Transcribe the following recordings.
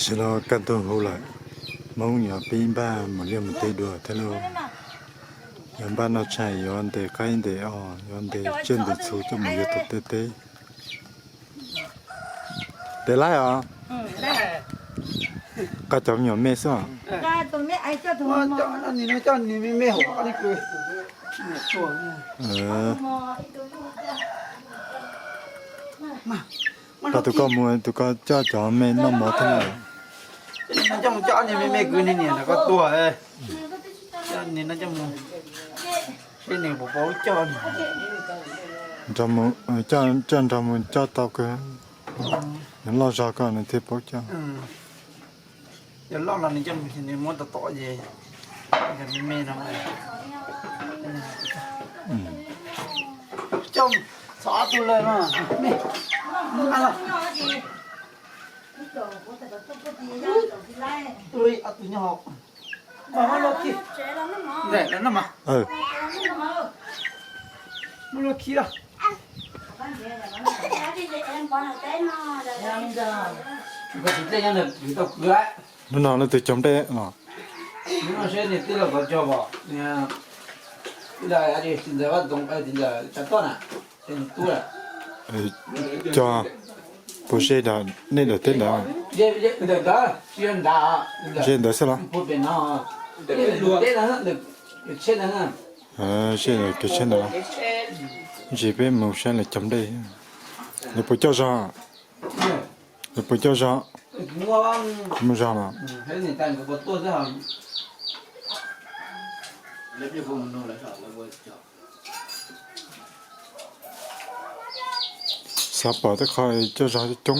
Tam sim no kaj ntug huv lawm, Hmoob yuav pib npaj mus liaj mus teb dua thiab lauj. Yuav npaj noj tshais, yuav ntes qaib ntes os, yuav ntes tsiaj ntes txhu coj mus yuav tom tej teb. Ntes laib os. Nqa cov me nyuam me xwb os. Pas tus koj mus, tus koj coj cov me noj mov thiab na. Coj mus coj ob niag me me kwv niag niam ntawm koj tuag. Coj niag no coj mus, seb nws puas paub coj. Coj nrog mus coj tau kawg, nws loj zog koj nws thiaj paub coj. Yog loj los nws coj mus, nws muab tom tom ces me me no. Coj txog ob tug lawm no. Ob tug nyob hauv. Muab luaj khi. Muab luaj khi los. Hnub no leej twg cog nplej no? Hnub no seb niag tij laug kov cog pom, tij laug tsis ntawd vaj ntxoov tsis ntawd tsa toj na, tub. Cog puas ze dam nej daim teb ntawd? Ze ntawd xwb los? Ze kev tsheb ntawd. Ntsis peb mus saib lawv cog nplej. Lawv puas coj zog? Lawv puas coj zog? Tsis muaj zog los? Xav pom tej qho coj zog coob.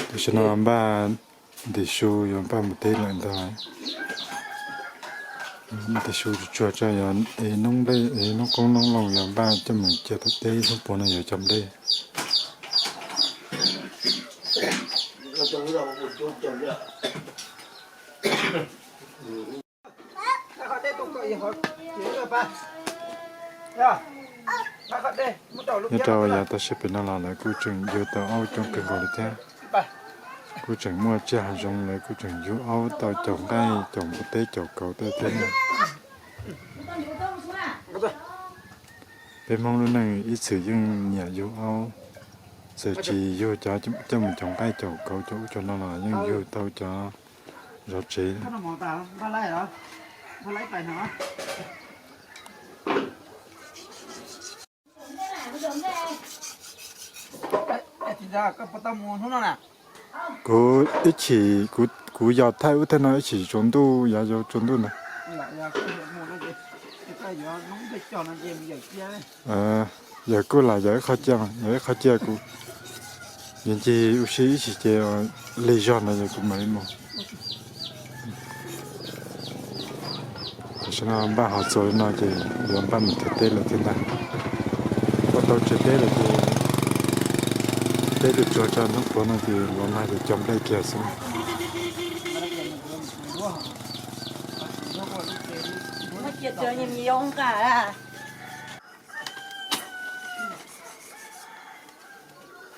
Tam sim no npaj ntim su yuav npaj mus teb lawm ntag. Ntim su tsuag tsuag tso, yog ev noob nplej, ev noob qoob noob loo yuav npaj coj mus cia tom teb, hnub puav no yuav cog nplej. Nyob rau yav tau siab pem no los lawv kuj tseem yug tau aub coob kawg nkaus li thiab. Kuj tseem muaj tsiaj hav zoov lawv kuj tseem yug aub tau caum nqaij caum npua teb caum kauv tej thiab. Peb Hmoob lub neej ib txwm yeej nyiam yug aub, txawm tsis yug cov coj mus caum nqaij caum kauv cov ub cov no los yeej yug tau cov zov tsev. Kuv ib chim, kuv yog thaij ub thaij no ib chim tsaus ntuj, yav yau tsaus ntuj ntag. Yawg kuj lam yog ib qho cia, yog ib qho cia kuv, yog ncig ua si ib chim ces lig zog ntawd yog kuv mam li mus. Tam sim no npaj hov txuas li no ces yuav npaj mus teb lawm thiab ntag. Ua tau tsev teb lawm ces teb tsuag tsuag tso, hnub puav no ces los nag ces cog nplej kiag xwb.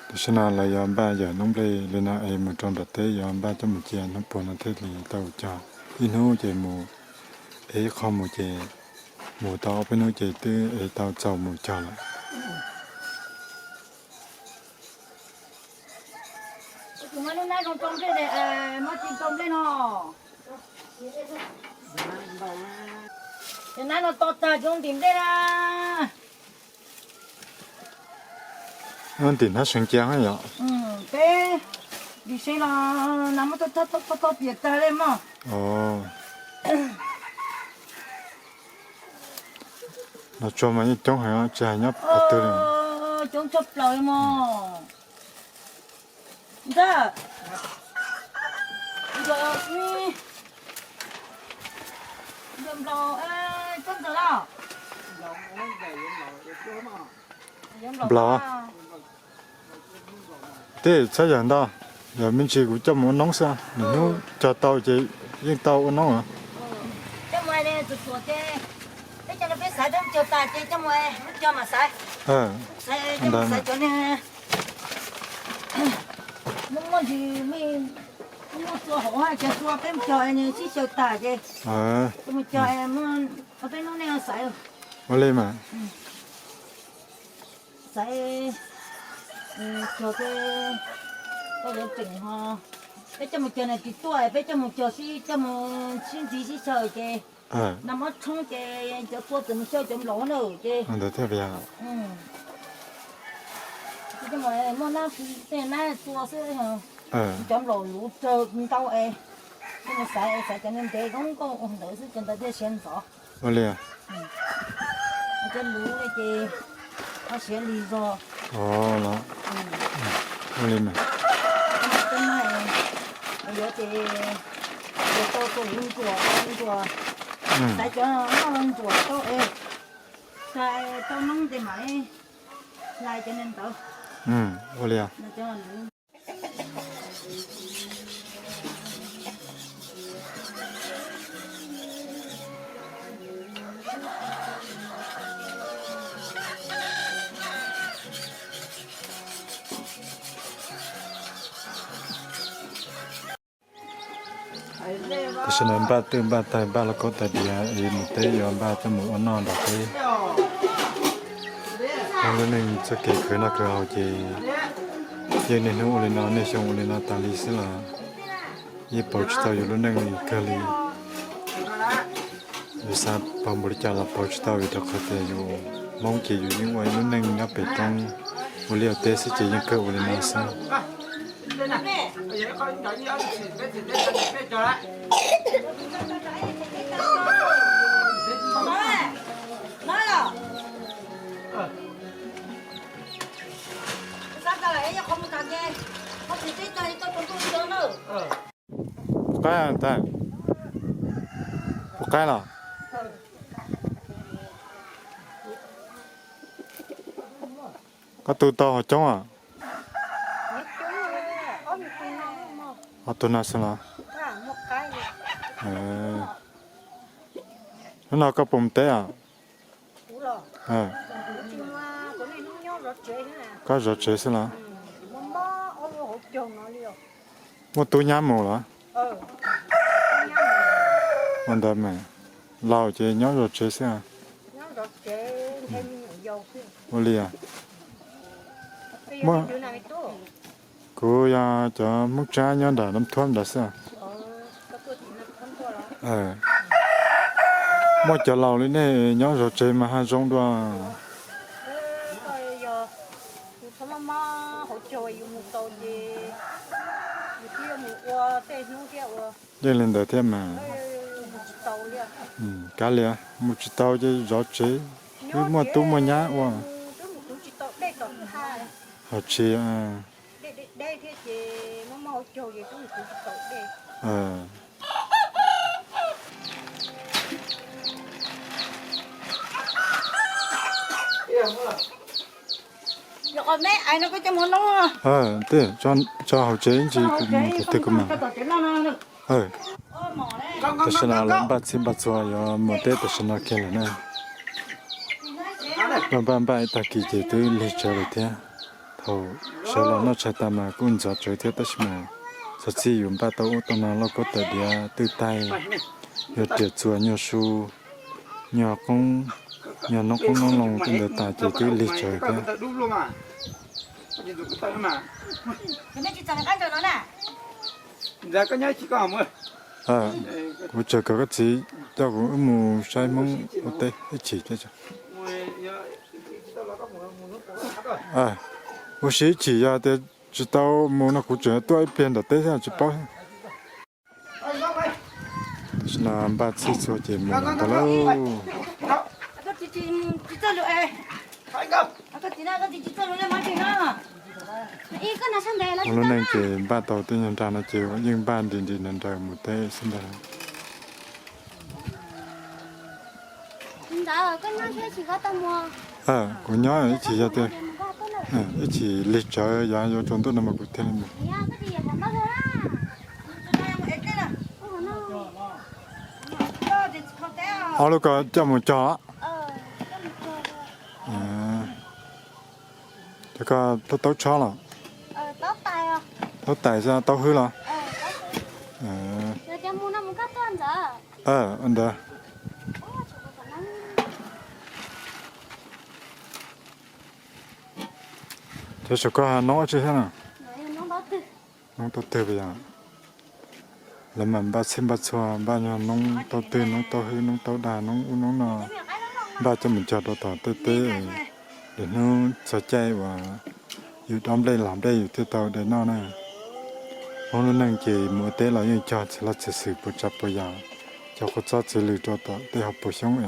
Tam sim no lawv yuav npaj yawm noob nplej li no es mus rau nram teb yuav npaj coj mus cia hnub puav no thiaj li tau cog. Ib hnub ces mus, es ib qho mus ces mus tau ob peb hnub ces twb es tau txaus mus cog lawm. Tus muaj lub nab zoo rau nplej, muab tsis rau nplej no. Tus nab no to tag cov ntim nplej na. Ntim hnab seev cia yom. Peb ntim seev los nag muab thauj thauj piam tag li mog. Los tsuag mas yeej coob heev tsis hais nyob qhov twg li. Coob tshaj plaws li mog. Ntxawg, nkawd, nkawd nplaum, tsob ntxawg los? Nplaum. Tij, txhob yawg ntau. Yog me ntsis kuv coj mus ua noob xwb, nws hnub cog tau ces yeej tau ua noob. Coj mus tsuas tsuas ces peb cov no peb xaiv peb cog tas ces coj mus cog mas xaiv. Xaiv cov niag muaj muaj ntsis, muaj txua hauv cov txua peb mus cog sib xyaw tas ces coj mus cog, qhov peb noob nej xaiv. Ua li mas. Xaiv cog tej tau yuav tseem ho peb coj mus cog na tsis tuaj, peb coj mus cog sib, coj mus sib ntxiv sib xyaw ces nag hmo tshoob ces cov txua txawm mus xyaw cov nplaum na ces ntawd thiaj muaj nab, tej nab txua xwb, cov nplaum luv raws ntau es, coj mus xaiv, xaiv cov ntev ntev zoo nkauj ua ntawd xwb, cov ntawd thiaj siav ntxov. Ua li. Cov luv li ces ho siav lig zog. Ua li mas. Cov no yuav ces yuav tau tus luv ntsuas, ntsuas. Xaiv cov noj los ntsuas tau es, xaiv tau noob ntes mas hlais cov niag ntawd. Ua li. Tam sim no npaj twj npaj tais, npaj lauj kaub tais diav es mus teb yuav npaj coj mus ua noj nram teb. Lub neej txoj kev khwv noj khwv haus ces yeej niaj hnub ua li no, niaj xyoo ua li no tas li xwb los yeej pauv tsis tau yus lub neej li kawg li. Yus xav pauv npaum li cas los pauv tsis tau, vim rau qhov tias yus Hmoob ces yus yeej ua ib lub neej nyob pem roob ua liaj ua teb xwb ces yeej kawg ua li no xwb. Puas qaib ntag? Puas qaib los? Koj tu tau ho coob a? Ob tug no xwb los? Hnub no koj puas mus teb os? Koj zov tsev xwb los? Muaj tub nyab mus los? Ua ntawd mas, laus ces nyob zov tsev xwb. Ua li. Kuv yog cov Hmoob Tsab nyob nram Nab Thuab nrad xwb. Muaj cov laus li nej nyob zov tsev mas haj zoo dua. Yeej li ntawd thiab mas. Kav liam, mus tsis tau ces zov tsev, twb muaj tub muaj nyab ua. Ho tsis Tej, tso hauv tsev ntsis kuv mus tus twg kuv mam. Tam sim no lawv npaj txhij npaj txhua yuav mus teb tam sim no kiag lawm na. Npaj npaj npaj ib tag kis ces twb lig tsawv lawm thiab. Thaum sawv los noj tshais tas mas kuj ntxov tsawv thiab tab sis mas txhob txhij yus npaj tau ub tau no lauj kaub tais diav twj taig, yog riam txuas nyuag su, nyuag qoob, nyuag noob qoob noob loo tej ntawd tas ces twb lig tsawv thiab. Kuv tsawg kom koj txiv coj kuv wb mus saib Hmoob ua teb ib chim thiab. Ua si ib chim, yog tias tsis tau mus no kuv tseem tuaj ib pliag nram teb thiab tsis paub. Tam sim no npaj txhij txhua ces mus ntag lauj. Ua lub neej ces npaj tau tej nyuag nra no ces yeej npaj nrim nrim nrawm nrawm mus teb xwb ntag. Kuv nyob ib chim yog tias Ib chim lig tsawv yog yuav tsaus ntuj no mas kuv thiaj li mus. Ob lub ko coj mus cog. Cov ko taub tshob los? Taub tais, taub hwb los? Ntawd. Cov saum ko noob dab tsi thiab na? Noob taub twg puas yog? Lawv mas npaj txhij npaj txhua, npaj nyuag noob taub twg, noob taub hwb, noob taub dag, noob ub noob no, npaj coj mus cog rau tom tej teb, lwm hnub txog caij uas yus dob nplej lam nplej yus thiaj tau de noj na. Hmoob lub neej ces mus ua teb los yeej cog txhua laj txhua xwm puas tsav puas yam, cog qhov txob txiv lws rau tom tej hauv paus xyoob es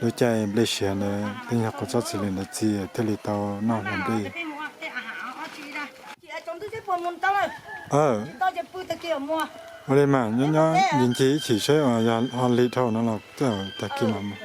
lub caij nplej siav ntawd tej nyuag qhov txob txiv lws ntawd txi thiaj li tau noj lam nplej. Ua li mas nyob nyob ncig ncig ib chim saib uas yog ho lig dhau no los tag kis mam mus.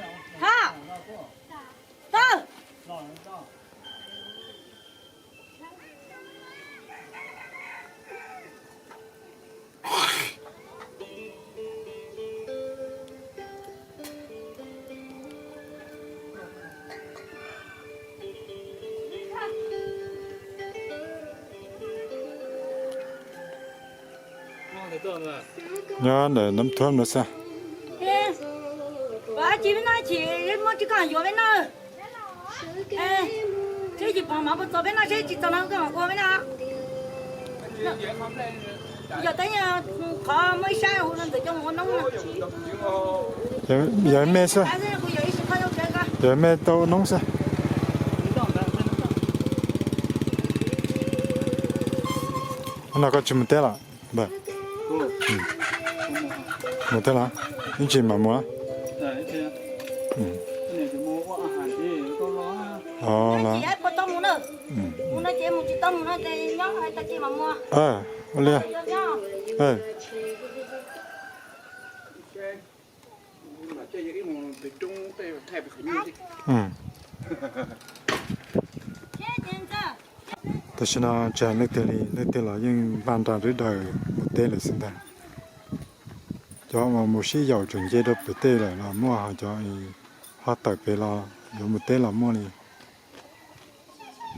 Nyob ntawm Nab Thuab no xwb. Yog me xwb, yog me tau noob xwb. No koj tsis mus teb los? Mus teb los? Ib tsam mam mus. Ua li. Tam sim no tsis hais leej twg li, leej twg los yeej npaj nra dawb daws mus teb lawm xwb ntag. Cov uas mus sib yaum tseem nce rau pem tej lawm los muaj, ho cov ho tawm pem los yuav mus teb los muaj li.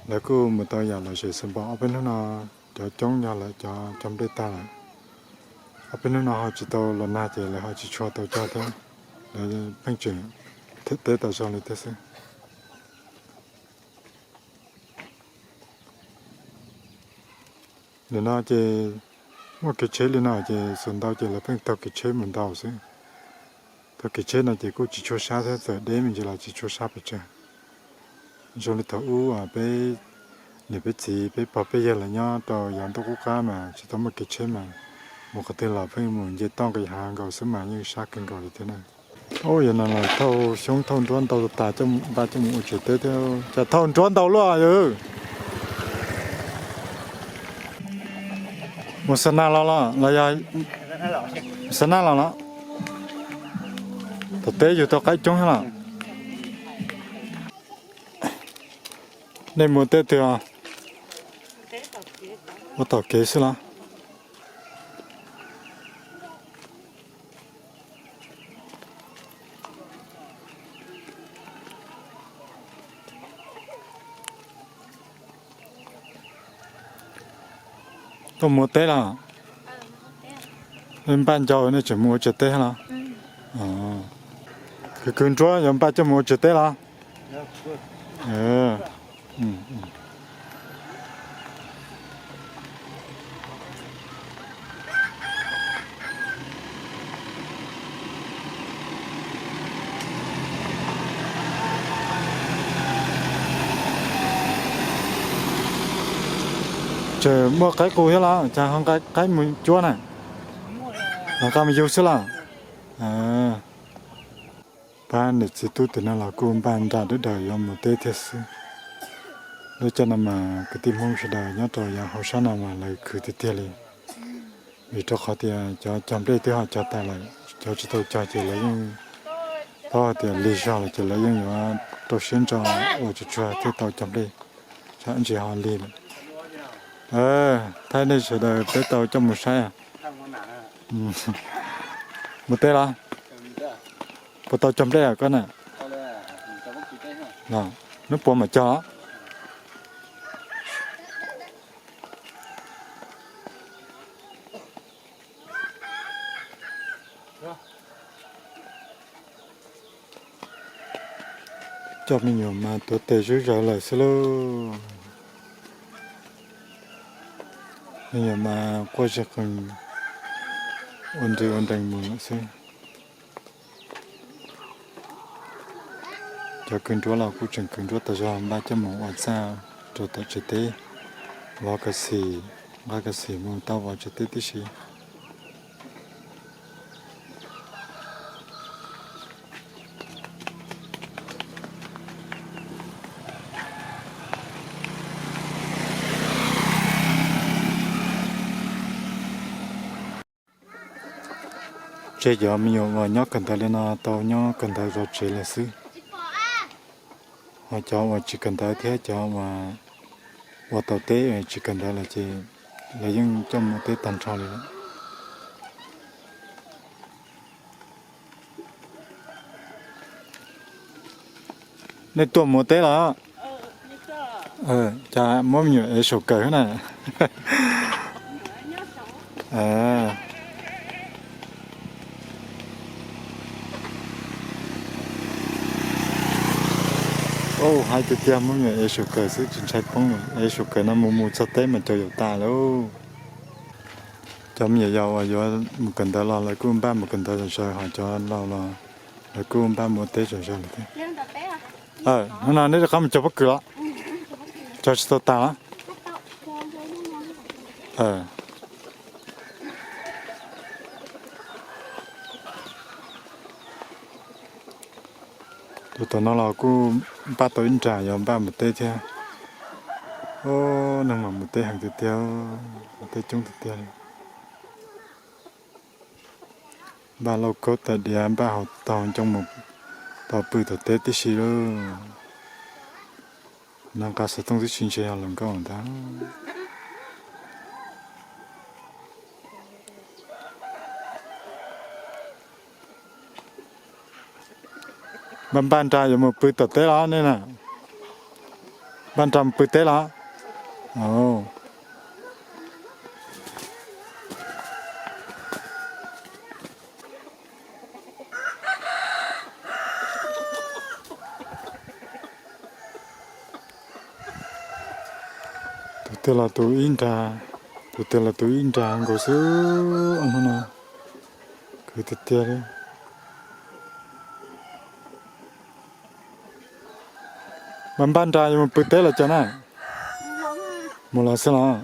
Lawv kuj mus tau yam lom zem xwb npaum ob peb hnub no, cov coob yog lawv cov cog nplej tag lawm. Ob peb hnub no ho tsis tau los nag ces lawv ho tsis tshua tau cog thiab, lawv pheej tseem teb tas zog li thiab xwb. Nim no ces muaj kev tsheb li no ces xus ntau ces lawv pheej taug kev tsheb mus ntau xwb. Taug kev tsheb no ces kuj tsis tshua sab thiab, txawm deb me ntsis los tsis tshua sab pes tsawg. Zoo li thaum ub peb niam peb txiv peb pog peb yawg lawv nyob rau yav ntuj qub qab mas tsis tau muaj kev tsheb mas mus qhov twg los pheej mus nce toj nqis hav nkaus xwb mas yeej sab kawg nkaus li thiab na. Ub, yog no los thauj xyoob thauj nruab ntau tas coj npaj coj mus ua tsev teb thiab, cas thauj nruab ntau luaj yog. Mus xa nas los los los yog xa nas los los? Tom teb yug tau qaib coob thiab los. Nej mus teb twg os? Ua tom kev xwb los? Tuaj mus ua teb los? Npaj ncau nej tseem mus ua tsev teb los? Kwv kwv nruab yuav npaj coj mus ua tsev teb los? Tseem muaj qaib qus thiab los cas ho nqa qaib mus cuab na? Los nqa mus yug xwb los? Pab niam txiv tub tim no los kuj npaj nra dawb daws yuav mus teb thiab xwb. Lub caij no mas kwv tij Hmoob sawv daws nyob rau yav hauv sab no mas lawv khwv tiag tiag li. Vim rau qhov tias cov cog nplej twb ho cog tas lawm, cov tsis tau cog ces lawv yeej paub hais tias lig zog lawm ces lawv yeej yuav rau siab ntso ua tsuag tsuag thiaj tau cog nplej. Ntsis ho lig lawm. Thaij nej sawv daws peb tau coj mus saib. Mus teb los? Puas tau cog nplej koj na? Hnub puas mam cog? Coj me nyuam mas tuav tes zuj zus lawm xwb lauj. Me nyuam mas quaj zig qees ua nres ua nrees mus lawm xwb. Cov kws nruab los kuj tseem kws nruab tas zog, npaj coj mus ua txaj rau tom tsev teb, vov kav xim, nqa kav xim mus tau vov tsev teb tib si. Tseg cov me nyuam uas nyob kawm ntawv li no tau nyob kawm ntawv zov tsev lawm xwb. Ho cov uas tsis kawm ntawv thiab cov uas ua tau teb tsis kawm ntawv lawm ces lawv yeej coj mus teb tag nrho li lawm. Nej tuaj mus teb los? Cas muab me nyuam ev saum kawm na. Hais tiag tiag muab me nyuam ev saum kawm xwb tsis ntshai poob li, ev saum kawm no mus mus txog teb mas cov yaum tas lawm. Cov me nyuam yaus uas yuav mus kawm ntawv los lawv kuj npaj mus kawm ntawv zom zaws, ho cov laus los lawv kuj npaj mus ua teb zom zaws lawm thiab. Hnub no neb rov qab mus cog pob kws los? Cog tsis tau tas los? Tus tom no los kuj npaj tau ib nra yuav npaj mus teb thiab. Neeg mas mus teb heev tiag tiag, mus teb coob tiag tiag li. Npaj lauj kaub tais diav, npaj hauv taug ncoo mus tau pw tom teb tib si lauj. Nag nqa xov tooj tib si ntshe yog hluas nkauj ntag. Npaj npaj nra yuav mus pw tom teb los nej na? Npaj nra mus pw teb los? Tus twg los tus ib nra, tus twg los tus ib nra nkaus xwb hnub no. Khwv tiag tiag li. Npaj npaj nra yuav mus pw teb los cov na? Mus los xwb los?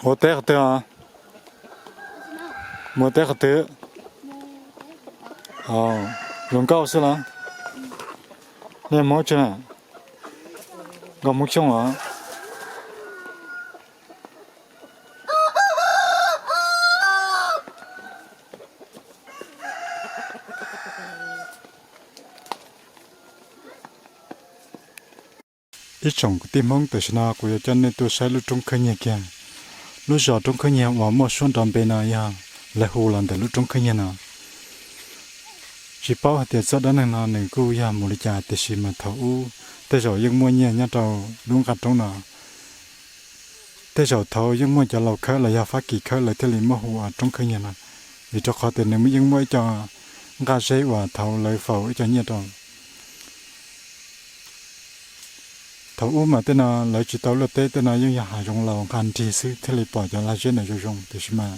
Ua teb qhov twg os? Mus ua teb qhov twg? Hluas nkauj xwb los? Nej Hmoob tsi na? Nkauj Hmoob Xyooj los? Ib tsoom kwv tij Hmoob, tam sim no kuv yuav coj nej tuaj saib lub roob khawb nyiag kiag. Lub zos roob khawb nyiag uas muaj suab nrov npe no yog lawv hu los ntawm lub roob khawb nyiag no. Tsis paub hais tias txoj dab neeg no nws kuj yog mus li cas, tiam sis mas thaum ub tej zaum yeej muaj nyiaj nyob rau lub nqaj roob no. Tej zaum thaum yeej muaj cov laus khawb los yog Fab Kis khawb lawv thiaj li muab hu ua roob khawb nyiag no, vim rau qhov tias nws yeej muaj ib co nqaj zeb uas thaum lawv faus ib co nyiaj rau. Thaum ub mas tej no lawv tsis tau luaj teb, tej no yeej yog hav zoov laus nqaj nrig xwb thiaj li pom cov lag zeb ntawd zoo zoo, tiam sis mas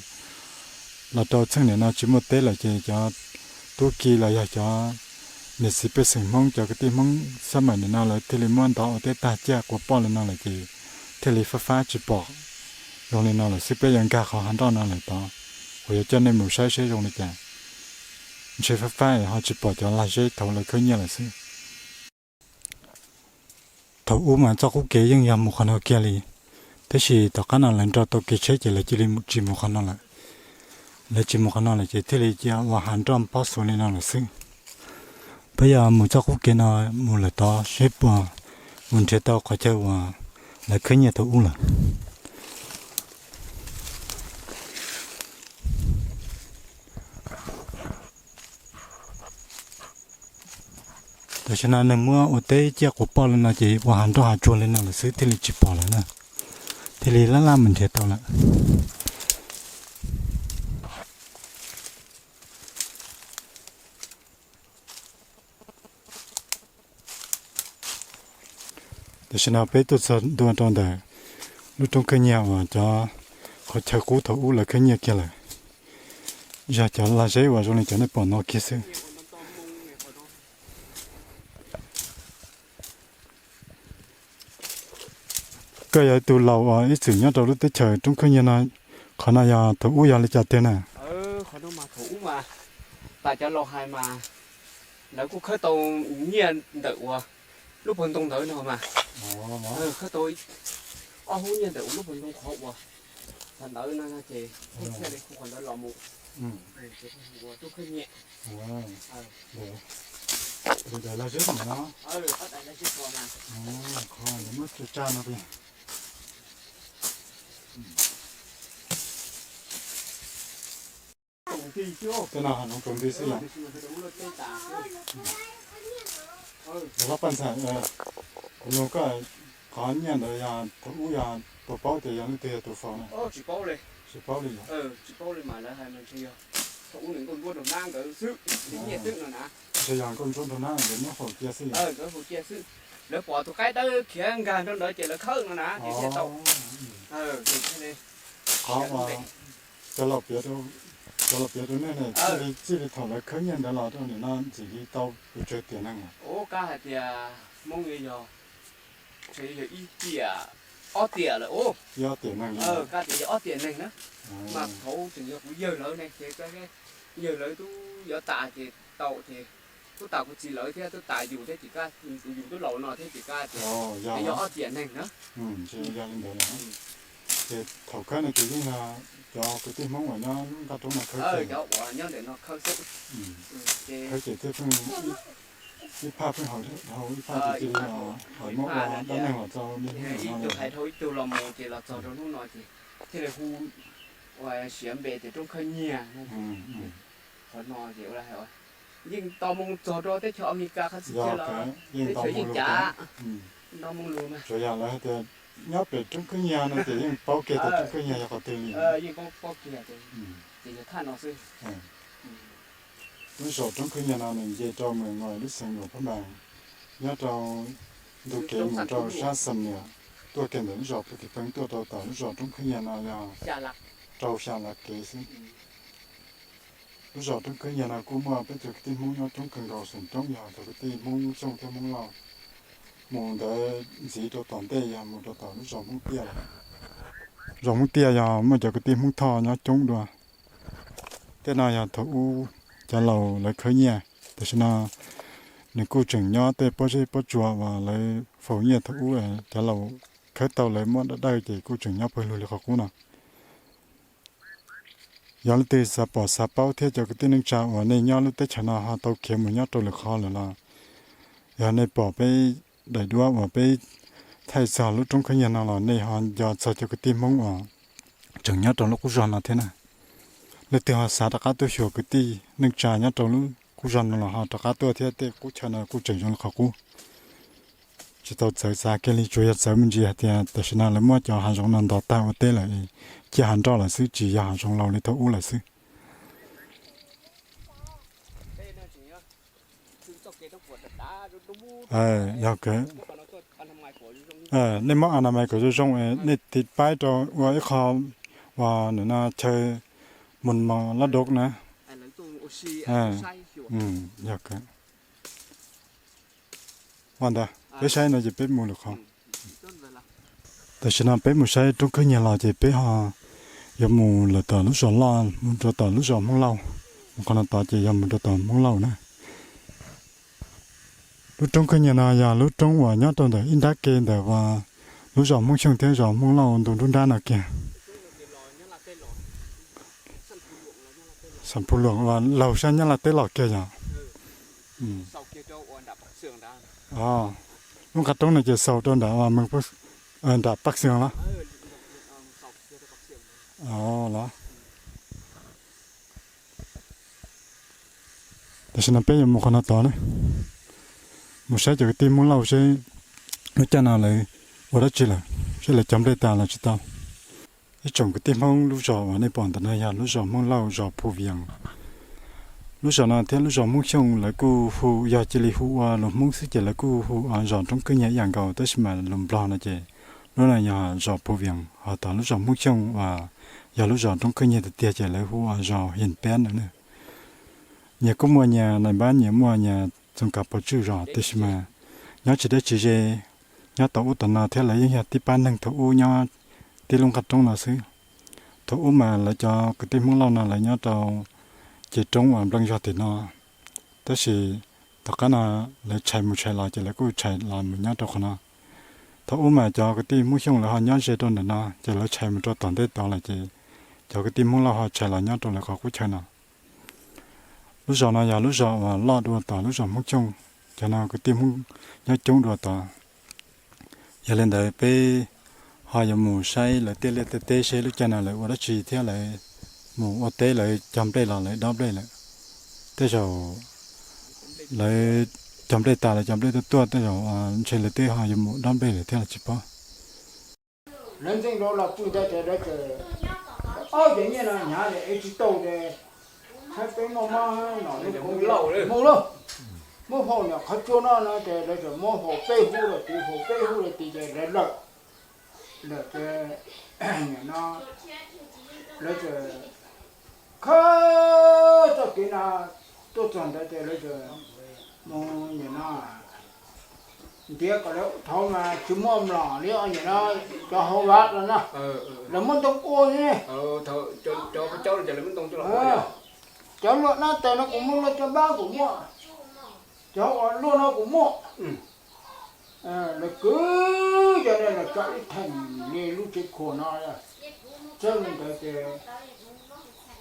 los rau txheej niam no tsis muaj teb lawm ces cov tub ki los yog cov niam txiv pej xeem Hmoob, cov kwv tij Hmoob xab maim niam no lawv thiaj li muab ntov ua teb tag ciaj quas poj li no lawm ces thiaj li fab fab tsis pom. Zoo li no lawm xwb, peb yuav nkag qhov hav nroj no lawm tod, kuv yuav coj nej mus saib seb zoo li cas. Ntshe fab fab es ho tsis pom cov lag zeb thaum lawv khawb nyiaj lawm xwb. Thaum ub mas txoj qub kev yeej yog mus qhov no kiag li, tab sis tom qab no lawv nrau tau kev tsheb ces lawv cia li tsis mus qhov no lawm. Lawv tsis mus qhov no lawm ces thiaj li cia ua hav nroj pob xuas li no lawm xwb. Peb yog mus txoj qub kev no mus lawm tod seb puas mus nrhiav tau qhov chaw uas lawv khawb nyiaj thaum ub lawm. Tam sim no nws muab ua teb ciaj quas poj li no ces ua hav nroj hav tsuag li no lawm xwb thiaj li tsis pom lawm na, thiaj li laj laj mus nrhiav tau lawm. Tam sim no peb tuaj txog ntua rau ntawm lub roob khawb nyiaj uas cov qhov chaw qub thaum ub lawv khawb nyiaj kiag lawm, yog cov lag zeb uas zoo li cov nej pom no kiag xwb. Koj yog ib tug laus uas ib txwm nyob rau lub teb chaws roob khawb nyiaj no, qhov no yog thaum ub yog li cas tiag na? Qhov no mas thaum ub mas, tas cov laus hais mas lawv kuj khawb tau nyiaj ntawm uas lub pawg ntoo ntawd no mas, khawb tau ob hub nyiaj ntawm uas lub pawg ntoo qhov uas, qhov ntawd no ces thiaj li hu qhov ntawd los mus, ua roob khawb nyiaj. Tej no hav zoov tsaus nti xwb yom. Tab paj ntxhais, kuv nug koj, qhov nyiaj ntawd yog thaum ub yog puas paub tias yog leej twg yog tus faus na? Tsis paub li yom. Ntshe yog nkauj ntsuab nraug nab nkawd muab faus cia xwb. Lawv pom tus qaib dawb khiav nkag nrog ntawd ces lawv khawb no na ces thiaj tau. Qhov cov laus piav rau nej ne, txij li thaum lawv khawb nyiaj ntawd los rau nim no ntxim li tau pes tsawg tiam neeg lawm? Kab hais tias Hmoob yog, yog ib tiam, ob tiam lawm. Ib ob tiam neeg li. Kab tias yog ob tiam neeg na. Mas thaum tseem yog kuv yawg lawv ne ces yawg lawv twb yuav tas ces tau ces twb tas kuv txiv lawv thiab twb tas yus thiab ces kab, yus twb laus no thiab ces kab tias yog ob tiam neeg na. Ces thaum khawb no ces yeej yog cov kwv tij Hmoob uas nyob nqaj roob no khawb, cov uas nyob ntawm no khawb xwb. Khawb ces thiaj pheej ib phaj pheej hau ib phaj ces cia li hais muab ua dab neeg los txog li hnub no. Hais dhau ib tug los mus ces los txog rau hnub no ces thiaj li hu ua siav npe tias roob khawb nyiaj. Qhov no ces yeej nto moo txog rau teb chaws Amelikas qhov txhia chaw los teb chaws yeej cav, nto moo lug mas. Tsuas yog lawv hais tias nyob pem roob khawb nyiaj no ces yeej paub kiag tias roob khawb nyiaj yog qhov twg li. Yeej paub kiag ces yog thaj no xwb. Lub zos roob khawb nyiaj no nws nce rau Mes Ngos lub xeev Luas Phab Npas, nyob rau ntu kev mus rau sab Xam Nias, tuaj kiag ntawm lub zos Phu Ti Peeb tuaj rau tom lub zos roob khawb nyiaj no yog rau xya lav kev xwb. Lub zos roob khawb nyiaj no kuj muaj peb cov kwv tij Hmoob nyob coob kawg nkaus xeem Roob, yog cov kwv tij Hmoob Xyooj thiab Hmoob Lauj. Mus ntawd ntxiv rau tom ntej yog mus rau tom lub zos Hmoob Tiaj lawm. Zos Hmoob Tiaj yog muaj cov kwv tij Hmoob Thoj nyob coob dua. Tej no yog thaum ub cov laus lawv khawb nyiaj, tam sim no nws kuj tseem nyob tej pob zeb pob tsuas uas lawv faus nyiaj thaum ub, cov laus khawb tau lawv muab dawb dawb ces kuj tseem nyob pawg lug li qhov qub no. Yog leej twg xav pom xav paub thiab cov kwv tij neej tsa uas nej nyob lub teb chaws no ho tau khiav mus nyob rau lwm qhov lawm los, yog nej pom peb daim duab uas peb thaij txog lub roob khawb nyiaj no los nej ho nco txog cov kwv tij Hmoob uas tseem nyob rau lub qub zog no thiab na. Leej twg ho xav rov qab tuaj xyuas kwv tij neej tsa nyob rau lub qub zog no los ho rov qab tuaj thiab, tej qub chaw no kuj tseem zoo li qhov qub. Tsis tau txawv xav kiag li, tsuas yog txawv me ntsis hais tias tam sim no lawv muab cov hav zoov no ntov tag ua teb lawm, ciaj hav nroj lawm xwb, tsis yog hav zoov laus li thaum ub lawm xwb. Yog kawg. Nej muab a na mais kom zoo zoo, nej tiv paib rau ua ib qho uas nim no chaw mus mos lab dov na. Yog kawg. Ua ntawd peb saib no ces peb mus lwm qhov. Tam sim no peb mus saib roob khawb nyiaj los ces peb ho yuav mus lawm tom lub zos loj, mus rau tom lub zos Hmoob Lauj. Mus qhov no tod ces yog mus rau tom Hmoob Lauj na. Lub roob Khwj Nyiag no yog lub roob uas nyob rau ntawm ib nrab ke ntawm uas lub zos Hmoob Xyooj thiab zos Hmoob Lauj ntug nruab nrab no kiag. Xam Phu Luam uas laug sab Nyab Laj teb los kiag yog. Lub nqaj roob no ces xaus rau nram uas nram Paj Xeeg los? Los. Tam sim no peb yuav mus qhov no tod na, mus saib cov kwv tij Hmoob Lauj seb lub caij no lawv ua dab tsi lawm, seb lawv cog nplej tas los tsis tau. Ib tsoom kwv tij Hmoob, lub zos uas nej pom ntawm no yog lub zos Hmoob Lauj, zos Phu Vias. Lub zos no thiab lub zos Hmoob Xyooj lawv kuj hu, yog cia li hu ua lus Hmoob xwb ces lawv kuj hu ua zos Roob Khwj Nyiag ib yam nkaus, tab sis mas lus Nplog no ces lub no yog zos Phu Vias, ho tod lub zos Hmoob Xyooj uas yog lub zos Roob Khwj Nyiag tiag tiag ces lawv hu ua zos Hias Peb no na. Nyias kuj muaj nyias nais npab, nyias muaj nyias txoos kav pov tswj zos, tiam sis mas nyob tsis deb tsis ze, nyob tau ub tau no thiab lawv yeej yog tib pab neeg thaum ub nyob tib lub nqaj roob no xwb. Thaum ub mas lawv cov kwv tij Hmoob Lauj no lawv nyob rau ces roob uas npleej zog tim no, tab sis tom qab no lawv tshais mus tshais los ces lawv kuj tshais los mus nyob rau qhov no. Thaum ub mas cov kwv tij Hmoob Xyooj lawv ho nyob ze rau ntawm no, ces lawv tshais mus rau tom ntej tod lawm ces cov kwv tij Hmoob Lauj ho tshais los nyob rau lawv qhov qub chaw no. Lub zos no yog lub zos uas loj dua tom lub zos Hmoob Xyooj, cov no kwv tij Hmoob nyob coob dua tod. Yog li ntawd peb ho yuav mus saib lawv tiaj liaj tiaj teb seb lub caij no lawv ua dab tsi thiab lawv mus ua teb lawv cog nplej los lawv dob nplej lawm. Tej zaum lawv cog nplej tas lawv cov nplej tuaj tuaj, tej zaum ntshe lawv twb ho yuav mus dob nplej lawm thiab los tsis paub. Lawv ntseeg rau los pw ntawd ces lawv txawm, ob cov nyiaj no hnyav es tsis tau ces, saib peb muaj mob no, muaj lauj, muab faus niam qhov tsua no no ces lawv txawm muab faus peb hub los tid, faus peb hub los tid ces lawv lawm. Lawm ces nim no lawv txawm khawb txoj kev no tuaj txog ntawd ces lawv txawm mus nim no ntiav kom lawv thaud mas tsis muaj mlom li os, nim no cov hauv vaj no na, lawv muab ntoo ua ne. Cov luaj dab taws no kuv muaj, luaj caj npab kuv muaj, cov uas luaj no kuv muaj. Lawv kwv cov no los tso ib theem li lub tsev khuam no. Txawm li ntawd ces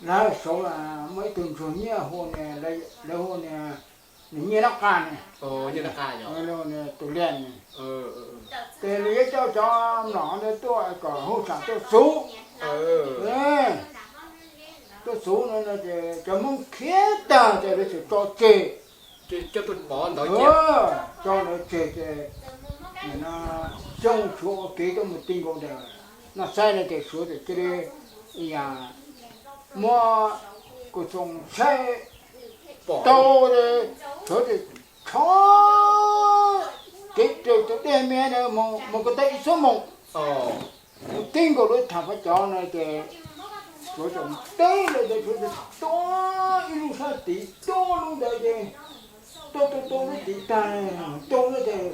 lawv saud muaj ib tug ntsuag nyiaj hu, lawv hu nws Nyiaj Nab Qa ne, tus liaj ne. Ces lawv yuav coj cov mlom ntawd tuaj kom hauj sam tuaj xuv. Tuaj xuv no ces cov Hmoob khiav tag ces lawv txawm tso tseg. Tso lawv tseg ces Xyooj Suav ua kev tuaj mus ti nkaus ntawm Naj Xaib no ces Suav txawm cia li muab Kos Txoos saib tau, Suav txawm rho kev raws tus dej me ntawd mus kom tau ib xuab moos. Mus ti nkaus lub tham pab cov no ces Suav txawm teb lawm ces Suav txawm tua ib lub sab tid, tua lub ntawd ces tua tua tua lub tid tag, tua lub ces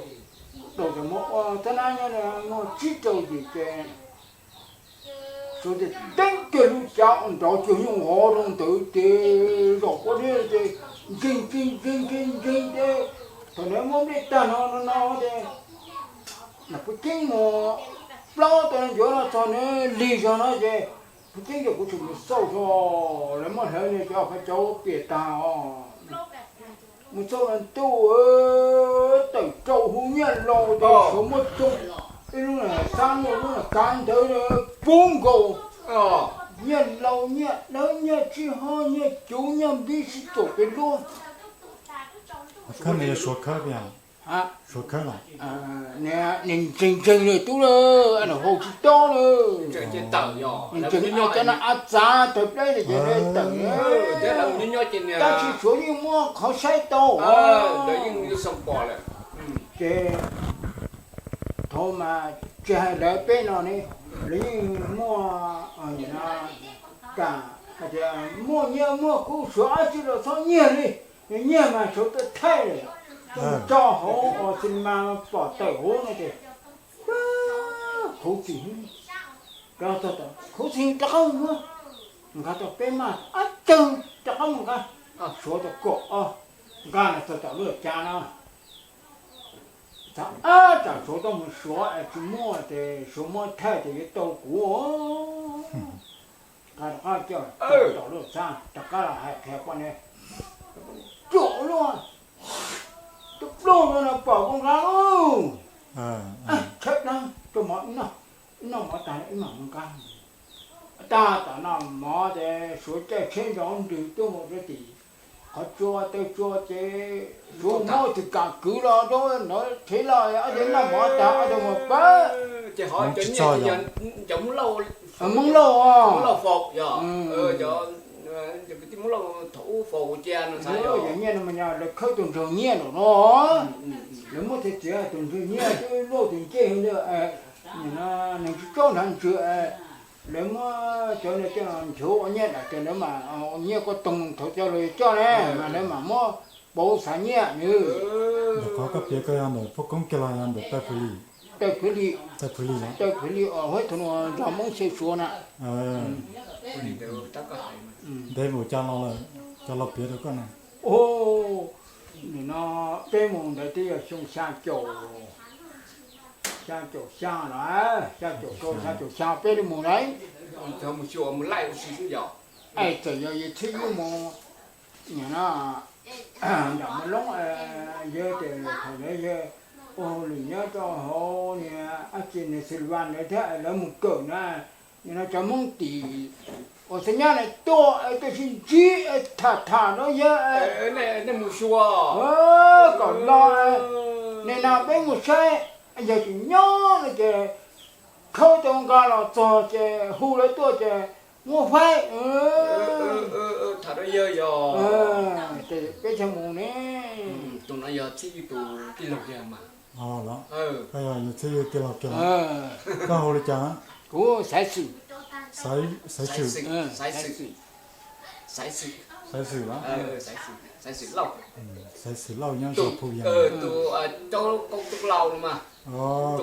tau txawm muaj ua tab nab nyob muaj tsib rau yim ces Suav txawm teeb kiag lub cav nrov cuag nyuj hov rau ntawd ces zaum qua dej ces ntseeg ntseeg ntseeg ntseeg ntseeg ces thaum ntawd muab nplej tag no no no ces Nws puv ceeb mus plaub tau ncuav no txog nws lig zog no ces puv ceeb ces kuv tseem mus xauj zog, lawv muab hlawv nws cov phav cauv piam tag os. Mus xauj no ntuj, tawm rau hu nyiaj laus ces Suav muab tsoo ib lub xab lub kav ntawd puv nkaus. Nyiaj laus nyiaj dawb nyiaj tsib hob nyiaj cuv nyiaj npib sib txaum pes luab. Suav khawb los? Ntseeg ntseeg li tub lawm, nws haus tsis tob lawm. Ntseeg cov no av txav tawg pleb li ces tawm. Tab sis Suav yeej muab qhov saib tau. Ces thaum mas tsis hais lawv peb no ne, lawv yeej muaj kam hais tias muaj nyiaj muaj kub Suav dab tsi los txhob nyiag li. Nyiag mas Suav tuaj thaij lawm, tuaj mus tso hauv cinema pom tawm huv no ces khuv xim. Khuv xim rov qab mus, nkag tau peb maj ab cawg rov qab mus nqa Suav tau kaum ob nqa no txog tom lub cav no. Ab, tsam Suav tuaj mus Suav es tsis muaj ces Suav muab thaij ces yuav tau kuv. Rov qab coj tom luaj txhab rov qab los hais qhia poj niam, ruam luaj, tus pluj no pom kuv nqa, tshawb dab rau mov, ib noj mov tag ib mam mus nqa. Tag tom noj mov ces Suav caij tsheb ntov nrws tuaj mus rau tim qhov tsua taw tsua ces Suav muab tus kam kwv los rau nov tsheb los ob tug noj mov tag ob tug mus pab. Ces ho cov nyiaj ces yog cov Hmoob Lauj, Hmoob Lauj, Hmoob Lauj faus yog, cov kwv tij Hmoob Lauj thaum ub faus cia no xav yog nyiaj no mas yog lawv khawb tus nrog nyiaj no no, lawv muab txiav txiav tus nrog nyiaj twb luaj tus ncej li nees nkaum tsaub nrad ntsws, lawv muab cov no coj nchuav ua nyiaj lawm ces lawv mam ua nyiaj kuj toog thaum coj los coj ne mas lawv mam muab pauv xav nyiaj nws. Ntawm qhov koj piav koj yog ntawm Phoj Koob kiag los yog ntawm Tawj Phwv Lis? Tawj Phwv Lis, Tawj Phwv Lis os, huab tus no nrog Hmoob Xeev Suav na. Ntev mus cas los lawm, cov los piav rau koj no? Nim no peb mus ntawd twb yog xyoo xya caum, xya caum xya los, xya caum rau xya caum xya peb li mus lawm. Es txawm yog yawg Txhiaj Yuj mus, nim no nram Mus Loob, yawg tias thaum ntawd yawg ua hauj lwm nyob rau hauv niag ab tsi niag Xwm Vaj ntawd thiab lawv mus kawm na, nim no cov Hmoob tim uas xa nyab na tuaj tuaj sib ntsib tham tham rau yawg, nej mus xyuas kom los, nim no peb mus saib, yog tsis nyob no ces khawb tau nqa los txog ces hu lawv tuaj ces muab faib. Tham rau yawg yog, ces peb thiaj mus ne. Tus no yog Txhiaj Yuj tus tij laug kiag mas. Koj yog Txhiaj Yuj tij laug kiag los? Koj hu li cas? Kuv Xaiv Xwm. Xaiv Xwm. Xaiv Xwm los? Xaiv Xwm Lauj nyob zos Phu Yas.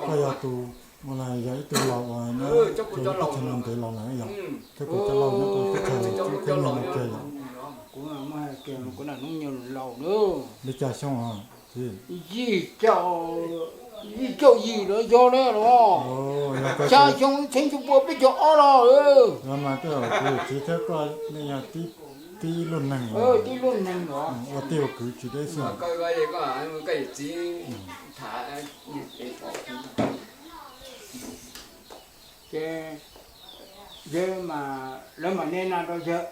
Koj yog tus, yog ib tug laus uas nyob rau teb chaws no ntev los lawm yog, thiab kuv cov laus nyob rau teb chaws no thiab nyob no kiag yog. Kuv hnub nyoog laus na. Li cas xyoo os? Yim caum, yim caum yim los yog ne los, xya xyoo txheeb cuaj pua peb caug ob los. Mas tej zaum kuv yawm txiv thiab koj nej yog tib lub neeg, tib lub neeg los ua tij ua kwv tsis deb xwb. Ces yawg mas lawv mam niaj na rau yawg,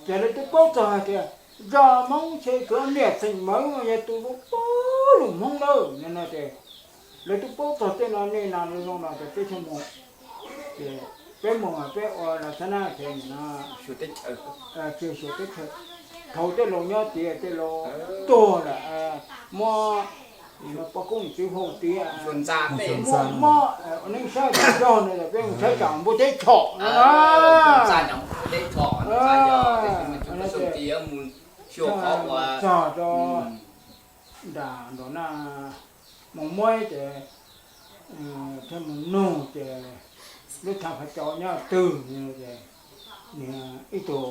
ces lawv twb paub txog hais tias zos Hmoob Xeev Suav niam Xeem Mawv mas yog tus paub lus Hmoob lawm no ces lawv twb paub txog tej no niaj na zoo no ces peb thiaj mus, ces peb mus mas peb ua los xab nab ces nim no tsis xyuas teb chaws, thaum tej laus nyob tias tej laus tuag lawm, muab poj koob txiv hau tias muab mob ua neeb saib tsis yog no ces peb mus saib tsam npua teb tshom no na. Txog rau nram nram na, mus muab ces thiaj mus nug ces lub tham phav cau nyob twg, ces niag ib tug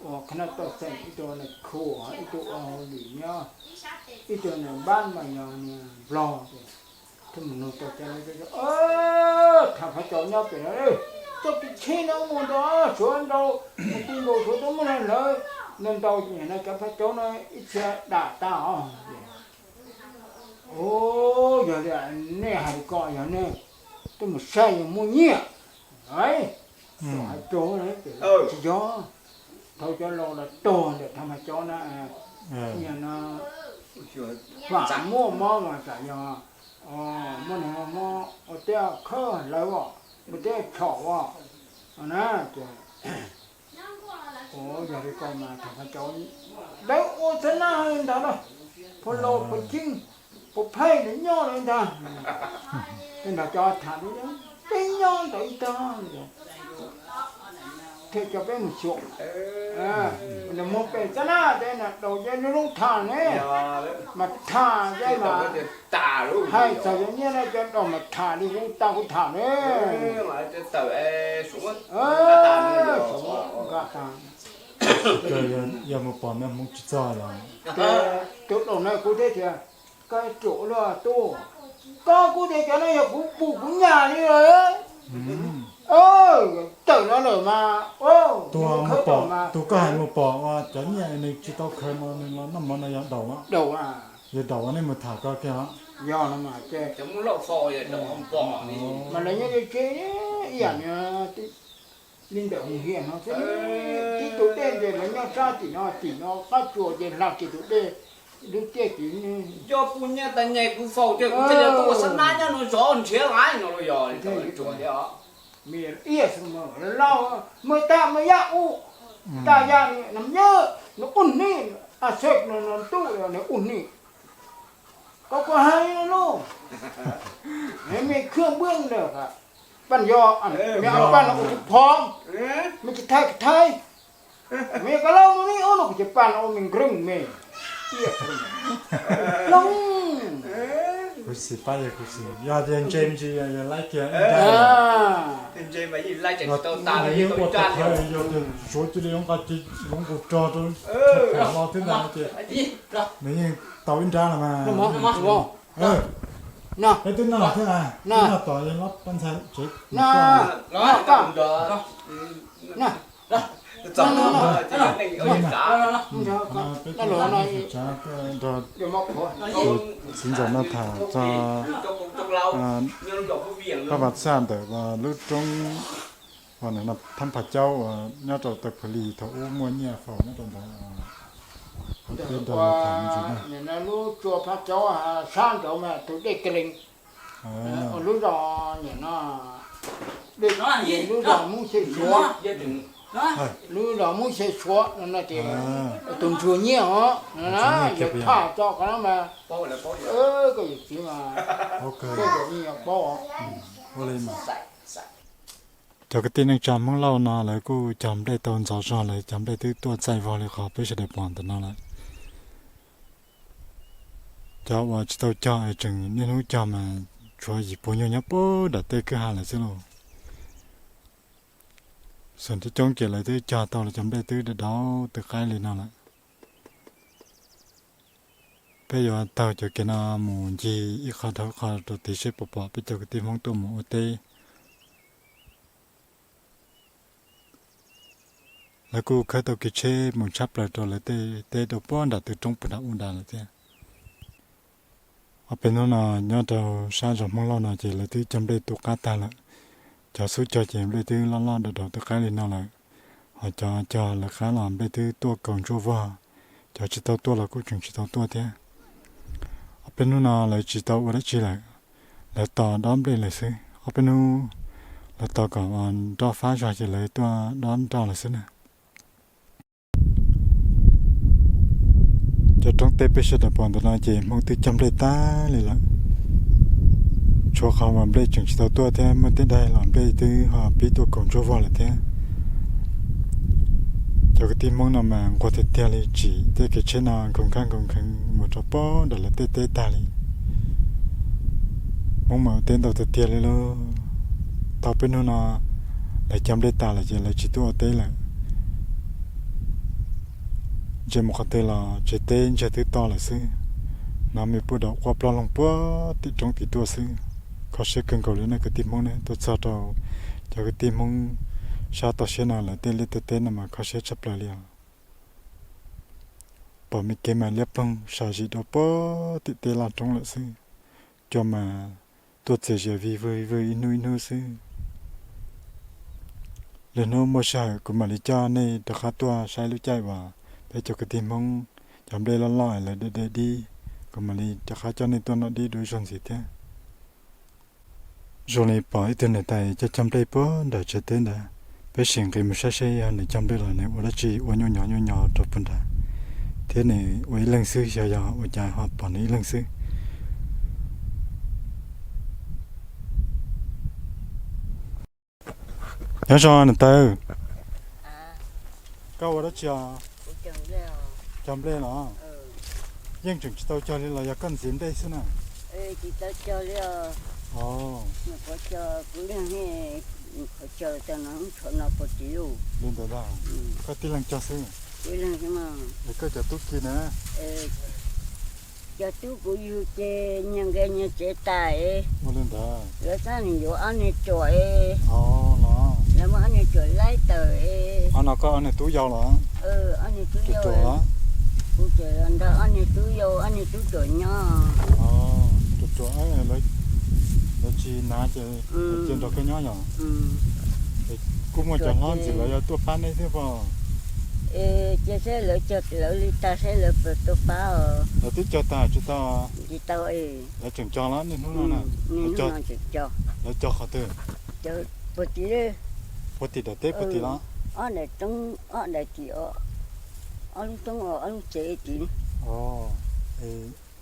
ua khnab toj xeem, ib tug niag khu, ib tug ua hauj lwm nyob, ib tug niag npab mas yog niag nplog ces thiaj mus nug tau ces tham phav cau nyob pem no, txoj kev tsheb no mus ntau, Suav ntau, tij nkaus Suav tuaj muab no lawv ntau ntau, cov phav cau no ib txhia dam tag os. Yog li nej hais li ko yog nej tuaj mus saib yog muaj nyiaj, hais rau tsis yog, thaum cov laus los tuag ntawm tham phav cau na, nyiaj no vam muaj mob mas tsam yog muaj neeg muab ua teb khawb lawv os, ua teb tshom os na. Ces yog li ko mas tham phav cau lawv ua txhab nab ntag na, phav laus phav ceeb, phav phaib lawv nyob lawv ntag. Tej nrog cov tham peb nyob ntawd ib tag, thiaj cov peb mus xyuas. Nws muag pem txhab nab ces nws daus ces lub lub tham ne, mas tham ces mas hais txog cov nyiaj no cov daus mas tham li kuv tau kuv tham ne. Yog mus pom nws hmoov tsis txog los, tus daus no kuv thiaj tias Koj ruam luaj tub, koj kuj tias cov no yog kuv pum kuv nyam li lawm. Tawm no lawm mas, tus mus pom, tus koj hais mus pom ua cov nyiaj nws tsis tau khaws no nws los noj mov no yog daum, daum, yog daum uas nej mus tham ko kiag los? Yog no mas, mas lawv nyob li tsev ib yam li ntawm Hoo Hias no xwb. Tib tus dej ces lawv nyob sab tim no, tim no qab tsuas ces hla kiag tus dej lub tiaj tim. Yog kuv nyiaj tas nyem kuv faus ces kuv thiaj li tuaj ua xab nab nyob no zov nrhiav laiv no los yog tsuas thiab os. Mus tag mus yaj ub, tag yaj nws nyob, nws ub hnij, a xej no nws ntuj nws ub hnij. Koj kuj hais li no lauj, mej khwb npwj ntawm paj yog, mej paj no ua kuv phom, mej tsis thaij kuv thaij, mej koj lauj no li ub no kuv cov paj no ua mej nreeg mej. Kuv xis pab yog kuv xis, yog tias ntse me ntsis yog laib kiag. Yog tias suav cia li zoo nqa ces zoo nkaus rog rau hlo thiab ntag ces nws yeej tau ib nrab los mas. Peb twb noj thiab, twb noj tom yog lab paj ntxhais tsev. Peb tau ib tsav nrog tus txiv ntxawm no tham txog paj vas txaj ntawm lub roob uas thab Phaj Caub uas nyob rau Taw Phu Lis thaum ub muaj nyiaj faus nyob rau ntawd. Peb nrog tham me ntsis na. Lub tsua Phaj Caub sab nraud mas tus dej Ke Lees, lub zos niam no, dej, lub zos Hmoob Xyem Suav, lub zos Hmoob Xyem Suav no ces tus ntsuag nyiaj os, yog Phaj Caub ko no mas, koj yawm txiv mas, koj yawm txiv paub os. Cov kwv tij neej tsa Hmoob Lauj no lawv kuj cog nplej tau ntxov zog, lawv cov nplej twb tuaj txaij vog li qhov peb sawv daws pom ntawm no lawm. Cov uas tsis tau cog es tseem niaj hnub cog mas tshuav yim puas nyuag nyob puag nram tej kwj ha lawm xwb lauj. Xeem coob coob ces lawv twb cog tau lawv cov nplej twb dav dav twb qaib li no lawm. Peb yuav taug cov kev no mus ncig ib qho dhau ib qho rau tid seb puas pom peb cov kwv tij Hmoob tuaj mus ua teb. Lawv kuj khawb tau kev tsheb mus tshab plaws rau lawv tej teb rau puag nram tw roob puag nram ub nrad lawm thiab. Ob peb hnub no nyob rau sab zos Hmoob Lauj no ces lawv twb cog nplej tu qab tag lawm. Cov xub cog ces nplej twb loj loj dav dav twb qaib li no lawm, ho cov cog lawv qab los nplej twb tuaj kaus ntsuab vog, cov tsis tau tuaj los kuj tseem tsis tau tuaj thiab. Ob peb hnub no lawv tsis tau ua dab tsi lawm, lawv tos dob nplej lawm xwb. Ob peb hnub lawv tos kom nroj fab zog ces lawv tuaj dob nroj lawm xwb na. Cov roob teb peb sawv daws pom ntawm no ces Hmoob twb cog nplej tag li lawm. Tshuav qhov uas nplej tseem tsis tau tuaj thiab muaj tej daim los nplej twb ho pib tuaj kaus ntsuab vog lawm thiab. Cov kwv tij Hmoob no mas nquag tiag tiag li, tsim tej kev tsheb no nkoos khaj nkoos kheev mus rau puag nram lawv tej teb tag li. Hmoob mas ua teb ntau tiag tiag li lauj. Tau peb hnub no lawv cog nplej tas lawm ces lawv tsis tuaj ua teb lawm. Ntsia mus qhov twg los tsev teb ntsiag twb to lawm xwb. Hnov me puag dam quaj ploj loog puag tim roob tim tuaj xwb. Kho siab kawg nkaus li nej kwv tij Hmoob ne, tuaj txog rau cov kwv tij Hmoob sab toj siab no lawv tej liaj tej teb no mas kho siab tshaj plaws li os. Pom me kev mas liab ploog sam zim rau puag tim tej laj roob lawm xwb. Cua mas tuaj txias zias vig vwg vig vwg ib hnub ib hnub xwb. Lwm hnub muaj sij hawm kuv mam li coj nej rov qab tuaj saib lub caij uas peb cov kwv tij Hmoob cov nplej loj loj lawv de de dib, kuv mam li rov qab coj nej tuaj noj dib dua ib zaug ntxiv thiab. Zoo li pom ib tug niam tais cog cog nplej puag nram tsev teb ntawd, peb sim nqis mus saib seb yog nws cog nplej los nws ua dab tsi ua nyuaj nyov nyuaj nyov rau puag nrad, thiab nws ua ib leeg xwb xyov yog ua cas ho pom nws ib leeg xwb. Nyob zoo niam tais, koj ua dab tsi os? Cog nplej los? Yeej tseem tsis tau cog li los yog koj ntxiv nplej xwb na? Li ntawd, koj tib leeg cog xwb? Es koj cov tub ki na? Cov tub kuv yug ces nyias nqe nyias tsev tas es ua li ntawd, lawv txhaj nws yuav ob niag ruam es, o, los lawv muab ob niag ruam laib tawm es. Qhov no koj ob niag tub yau los? Ob niag tub yau. Ruam, kuv tseem los nrog ob niag tub yau ob niag tub ruam nyob. Ruam ruam, lawv tsis hnav ces cia nrog koj nyob yom? Es kuj muaj cov hlob ntxim lawv yuav tuaj pab neb thiab pob? Es cia saib lawv cog lawv li tag saib lawv puas tuaj pab os. Lawv twb cog tag tsis tau? Tsis tau. Lawv tseem cog los niaj hnub no na? Lawv cog qhov twg? Puag tim, puag tim daim teb puag tim los? Ob daim roob, ob daim tim, ob lub roob, ob lub tsev tim.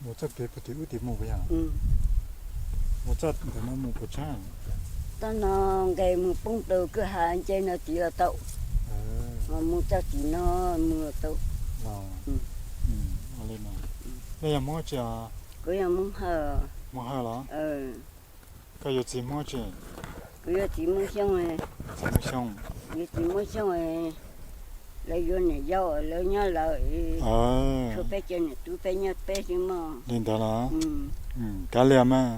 Mus txoj kev puag tim ub tim mus puas yog? Mus txoj ntawm no mus puas tshab? Txoj no nqes mus poob rau kwj ha nce no tim los tau. Mus txoj tim no mus los tau. Nej yog Hmoob tsi os? Kuv yog Hmoob Hawj. Hmoob Hawj los? Koj yuav txiv Hmoob tsi? Kuv yuav txiv Hmoob Xyooj. Txiv Hmoob Xyooj. Yuav txiv Hmoob Xyooj, lawv yuav niam yau lawv nyob lawv, tshuav peb cov niam tub peb nyob peb xwb mog. Li ntawd los? Kav liam mas,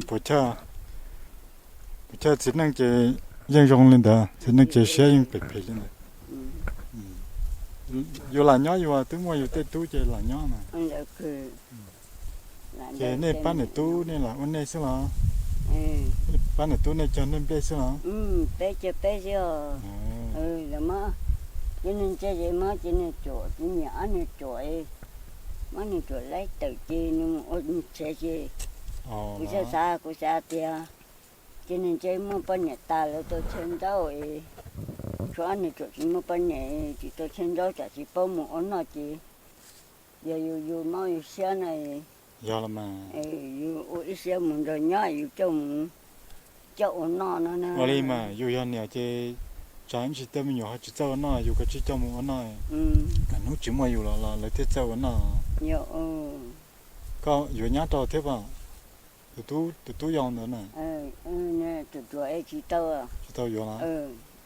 puas chawj, puas chawj txiv neej ces yeej zoo li ntawd, txiv neej ces siab yeej phem phem li ntawd. Yus lam nyob yus twb muaj yus tej tub ces lam nyob mas. Ces nej pab niam tub nej lam ua nej xwb los? Pab niam tub nej cog nej nplej xwb los? Peb cog peb xwb os. Lawv muab, ces nws ntse ces muab ces nws ruam, ces nyiam ob nws ruam, muab nws ruam laib tawm ces nws mus ua nws tsev ces, kuv xav xav kuv xav tias ces nws ntse muaj poj niam tas lawv tau chaw ntaub es, tshuav ob nws ruam tsis muaj poj niam tsis tau chaw ntaub tsam tsis paub mus ua noj ces yog yus yus mob yus siab na. Yog los mas. Yus ua ib siab mus nrog nyob yus coj mus coj ua noj no na. Ua li mas yus yog niam ces tsam ib ntsis tej me nyuam ho tsis txawj ua noj yus kav tsij coj mus ua noj, hnub tsis muaj yus los lawv thiaj txawj ua noj. Koj yuav nyab rau thiab pob? Tus tub yau ntawd na. Tsis tau yuav los?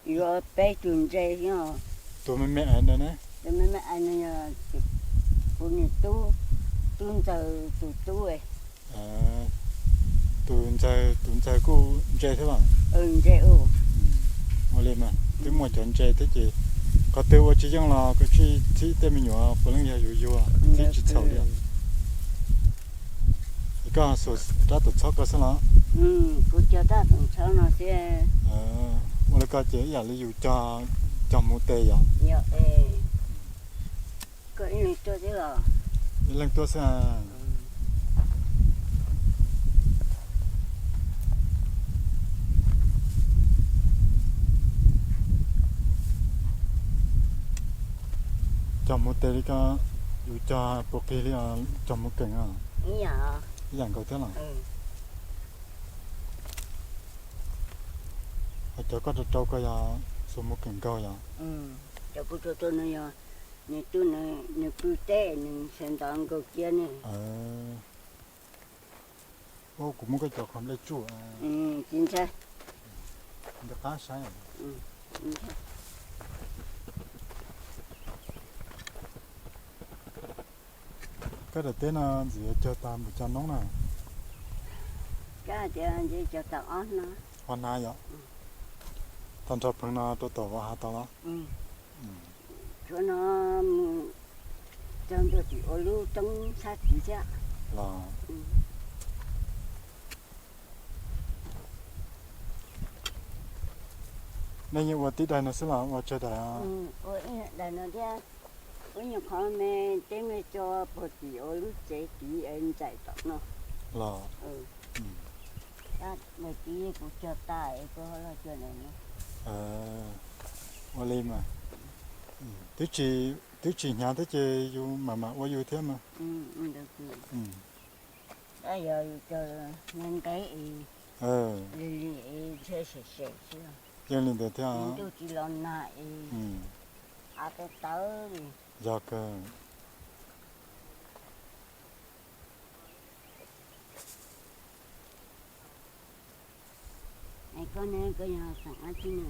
Yuav peb tug ntse xwb. Tus me me ais ntawd ne? Tus me me ais no yog kuv niag tub, tub ntxawg tus tub. Tus ntxawg, tus ntxawg kuj ntse thiab los? Ntse. Ua li mas twb muaj cov ntse thiab ces qhov twg ua tsis yeej los kav tsij txib tej me nyuam puav leej yog yus yuag, txib tsis txhaum li. Es koj xuas rab tus txhob koj xwb los? Kuv cog rab tus txhob no xwb. Ua li ko ces ib yam li yus cog, cog mus tes yom? Koj ib leeg tuaj xwb los? Ib leeg tuaj xwb. Cog mus tes li ko, yus cog puas qig li cog mus keem? Ib yam nkaus thiab los? Cov koj rau rau ko yog xuas mus keem nkaus yom? Cov kuv rau rau no yog nws tu, nws pw teb nws sawv ntxov nkaus cia ne. Kuv muab koj cov qhov nplej tsuj. Ntxhais, qab saib. Koj daim teb no ntxim cog tag npaum cas noob na? Koj tias ntxim cog tag ob hnab. Ob hnab yom? Tag nrho pheev no rau tom vaj hav tau los? Tshuav no mus txog ntua tim ua lub roob sab tid thiab. Los nej yeej ua tib daim no xwb los ua tsawg daim? Ua ib daim no thiab. Ua nyuag qhov me teb me tso puag tim ua lub tsev tid es ntxaim tom no. Los, daim tid kuv cog tas es kuv ho los cog daim no. Ua li mas. Twb tsis, twb tsis hnyav thiab ces yus mam mam ua yus thiab mas. Tab yog yus cog ntev ntev es lig lig es ntshe sem sem xwb. Yeej li ntawd thiab. Ntuj tsis los nag es av tawv tawv li. Yog kawg. Koj ne, koj yog xeem dab tsi ne?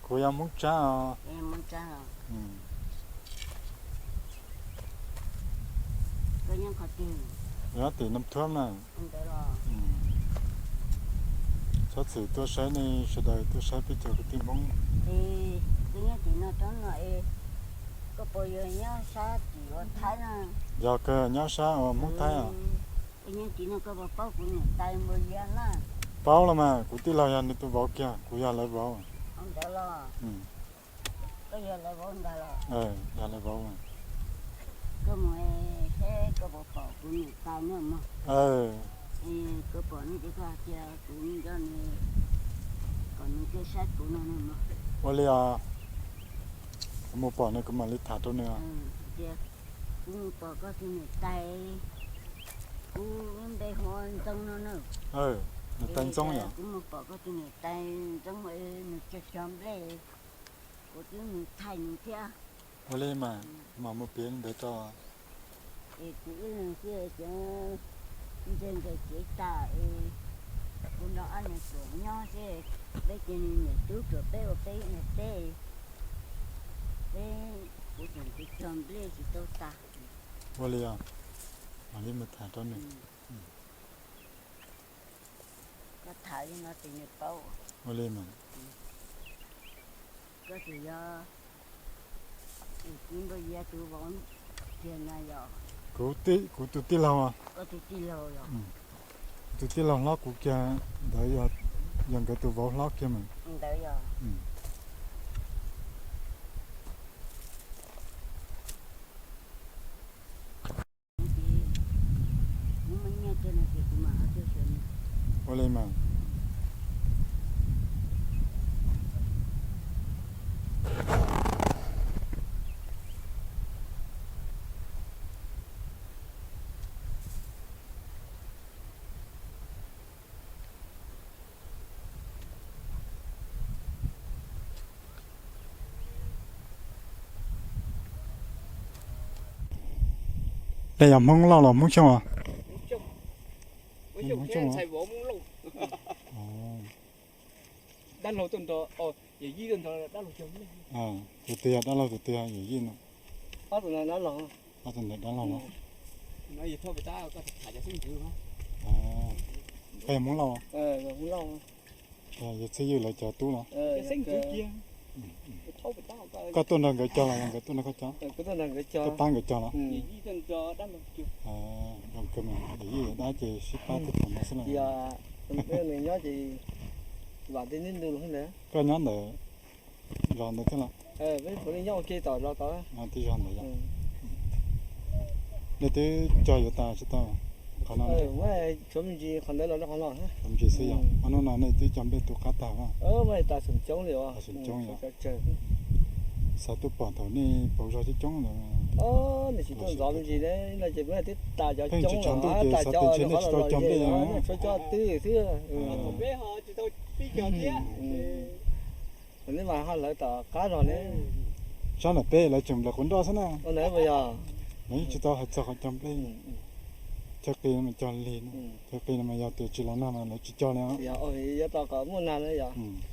Kuv yog Hmoob Tsab os. Koj yog Hmoob Tsab os? Koj Nyob tim Naj Thuab na. Txhob txwm tuaj saib nej sawv daws, tuaj saib peb cov kwv tij Hmoob. Kuv nyob tim no rau no es koj puas yog nyob sab tim ua Thaib na? Yog kawg, nyob sab ua Hmoob Thaib os. Nyob tim no koj puas paub kuv niam tais npua ya na? Paub los mas, kuv tij laug yog nws tus vauv kiag, kuv yog lawv vauv. Ntawd los koj yog lawv vauv ntag los? Yog lawv vauv. Koj mus seb koj puas pom kuv niam tais no mog. Koj pom no ces koj hais tias kuv nco nws, kom nws tuaj saib kuv no mog. Ua li os, kuv mus pom nws kuv mam li tham rau nws. Kuv mus pom koj tus niam tais, kuv lub npe hu ua Ntxoo no na. Niam tais Ntxoo yom? Kuv mus pom koj tus niam tais Ntxoo, nws cog cog nplej, kuv twb mus thaij nws thiab. Ua li mas, kuv mam mus piav li ntawd rau. Es kuv ib leeg xwb, cov ntse nkawd cev tas es kuv nrog ob niag tuam nyob xwb, peb ces niam tub tuam peb ua peb ib niag teb, peb, kuv tseem cog cog nplej tsis tau tas. Ua li os, mam li mus tham rau nws. Koj tham li no ces nws paub. Ua li mas. Koj tseem yog Txiv Npau Yias tus vauv tiag na yom? Kuv tus tij laug. Koj tus tij laug los? Kuv tus tij laug hlob kuv kiag ntawd yog, yog nkawd tus vauv hlob kiag mas. Ntawd yog. Ua li mas. Dej yog Hmoob Lauj los Hmoob Xyooj os? Hmoob Xyooj. Tus twg yog dab laug, tus twg yog yawm yij no? Ob tug ntawd dab laug los? Koj yog Hmoob Lauj? Yog txhiaj ywg lawv cov tub los? Koj tuaj nrog nkawd cog los yog nkawd tuaj nrog koj cog? Tuaj pab nkawd cog los? Zoo kawg mas, yawm yij yawm dab ces sib pab tib tug no xwb los? Nws nyob ces vam tib nib ntu los. Koj nyob ntawm zos ntawd thiab los? Tib zos ntawd yog. Nej twb cog yuav tas tsis tau qhov no? Tshuav me ntsis qhov ntawd los rau qhov no. Qhov ntsis xwb yog? Ob hnub no nej twb cog nplej tu qab tag mas? Coob li os. Coob yog? Xav tuaj pom thaum nej pauv zog coob coob lawm. Nws tsis tuaj ntxov me ntsis ne, no ces peb twb tas cov coob lawm, tas cov ntshe nej tsis tau cog nplej. Tshuav cov twg xwb. Tsis tau tib cog thiab. Nej mas ho lawv tom qab zog ne. Sab ntawm peb lawv tseem nplawm quav nroj xwb na. Lawv yeej tsis tau hais txog qhov cog nplej. Chaw qis no mas cog lig, chaw qis no mas yog tias tsis los nag mas lawv tsis cog li.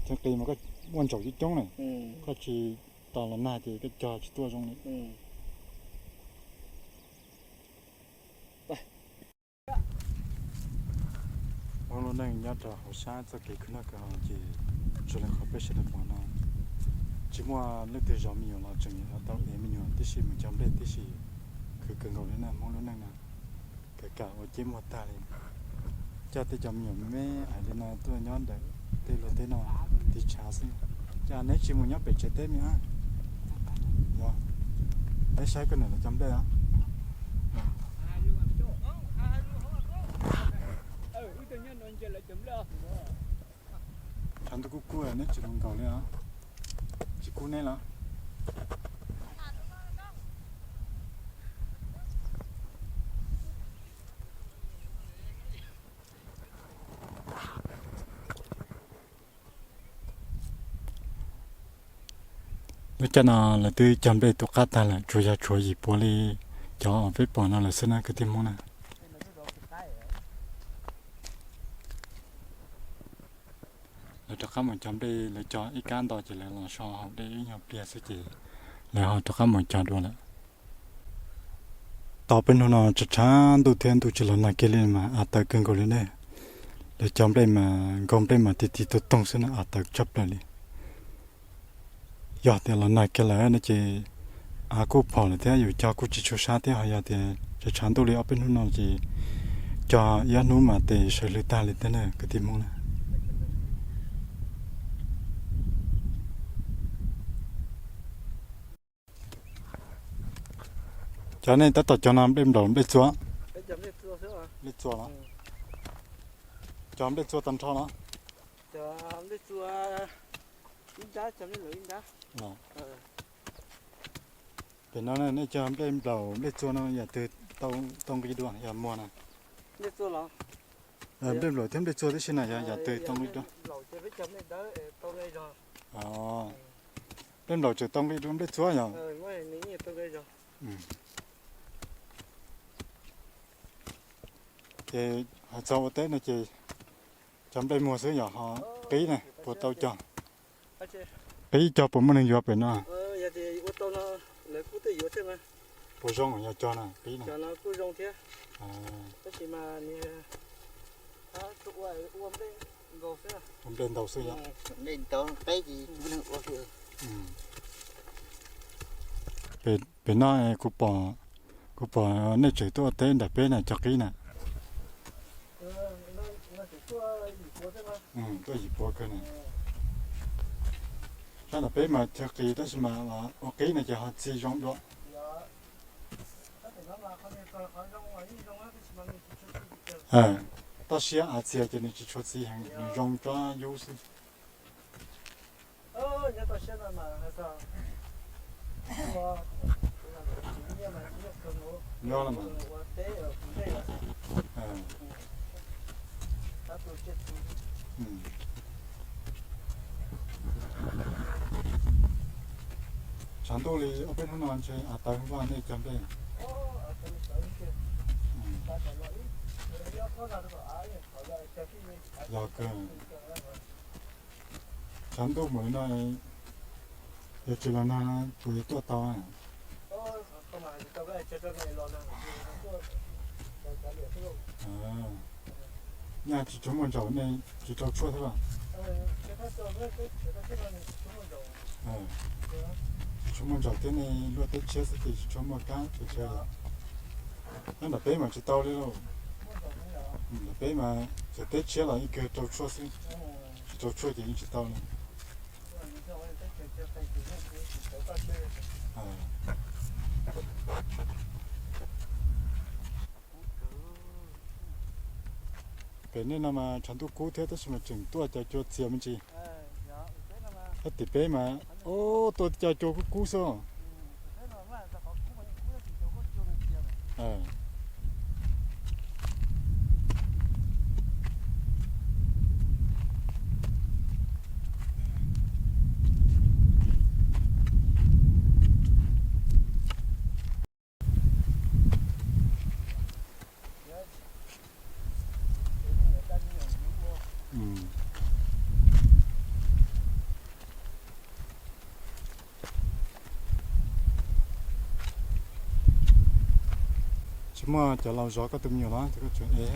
Chaw qis mas koj muaj ntsaum coob coob na, koj tsis tos los nag ces koj cog tsis tuaj zoo li. Hmoob lub neej nyob rau hauv sab txoj kev khwv noj khwv haus ces tsuas li qhov peb sawv daws pom no, tsis muaj leej twg zov me nyuam los tseem tau ev me nyuam tib si mus cog nplej tib si. Khwv kawg nkaus li na Hmoob lub neej na, kawg kam ua ciaj muag tag li. Coj tej cov me nyuam me me hais li no tuaj nyob ntawm tej luag teb no tiv tshav xwb. Cas neb tsis mus nyob pem tsev teb me ab? Neb saib koj niam lawv cog nplej os. Tshav ntuj kub kub neb tsis mus nkaus li os. Tsis kub neb los? Lub caij no lawv twb cog nplej tu qab tag lawm, tsuas yog tshuav yim puav li cov uas peb pom no lawm xwb na kwv tij Hmoob na. Lawv rov qab mus cog nplej, lawv cog ib kab nto ces lawv los so haus dej ib nyuag pliag xwb ces lawv ho rov qab mus cog dua lawm. Tau peb hnub no tshav tshav ntuj thiab ntuj tsis los nag kiag li mas av tawv kawg nkaus li ne. Lawv cog nplej mas nkaug nplej mas tig tig toog toog xwb na, av tawv tshaj plaws li. Yog tias los nag kiag lawm no ces av kuj phom lawm thiab yus cog kuj tsis tshua sab thiab, ho yog tias tshav tshav ntuj li ob peb hnub no ces cog ib ob hnub mas tes sawv hlwv tag li thiab na kwv tij Hmoob na. Cov nej tab tom cog no nplej nplaum nplej txua? Nplej txua los? Cog nplej txua tag nrho los? Pem no nej cog nplej nplaum nplej txua no yam twg tau nqi dua yog muag na? Nplej nplaum thiab nplej txua tib si na yog yam twg tau nqi dua? Nplej nplaum tseem tau nqi dua nplej txua yog? Ces hais txog ua teb no ces cog nplej muag xwb yog ho qib ne puas tau cog? Qib cog puas muaj neeg yuav pem no? Puas zoo yog cog na qib na? Ua nplej ntau xwb yog? Pem no kuv pom, kuv pom nej tseem tuaj ua teb nram peb na cog qib na. Tuaj yim puav kawg na. Sab nram peb mas cog qis tab sis mas ua qib no ces ho txi zoo dua. Toj siab av txia ces nws tsis tshua txi heev, nws zoo tsob yub xwb. Nyob los mas. Tshav ntuj li ob peb hnub no ntshe av tawv vaj nej cog nplej. Yog kawg. Tshav ntuj mus li no, yog tsis los nag puas yuav tuaj tau? Nyaj tsis tshua muaj ntsaum nej tsis rau tshuaj thiab los? Tsis tshua muaj ntsaum thiab nej luaj teb tshiab xwb ces tsis tshua muaj kab pes tsawg. Nyob nram peb mas tsis tau li lauj. Nram peb mas txawm teb tshiab los yeej kawg rau tshuaj xwb, tsis rau tshuaj ces yeej tsis tau li. Pem nej no mas tshav ntuj kub thiab tab sis mas tseem tuaj cov cua txias me ntsis. Ab tim peb mas, o, tuaj cov cua kub kub xwb. Tsis muaj cov laus zov koj tus me nyuam los ces koj tseem ev.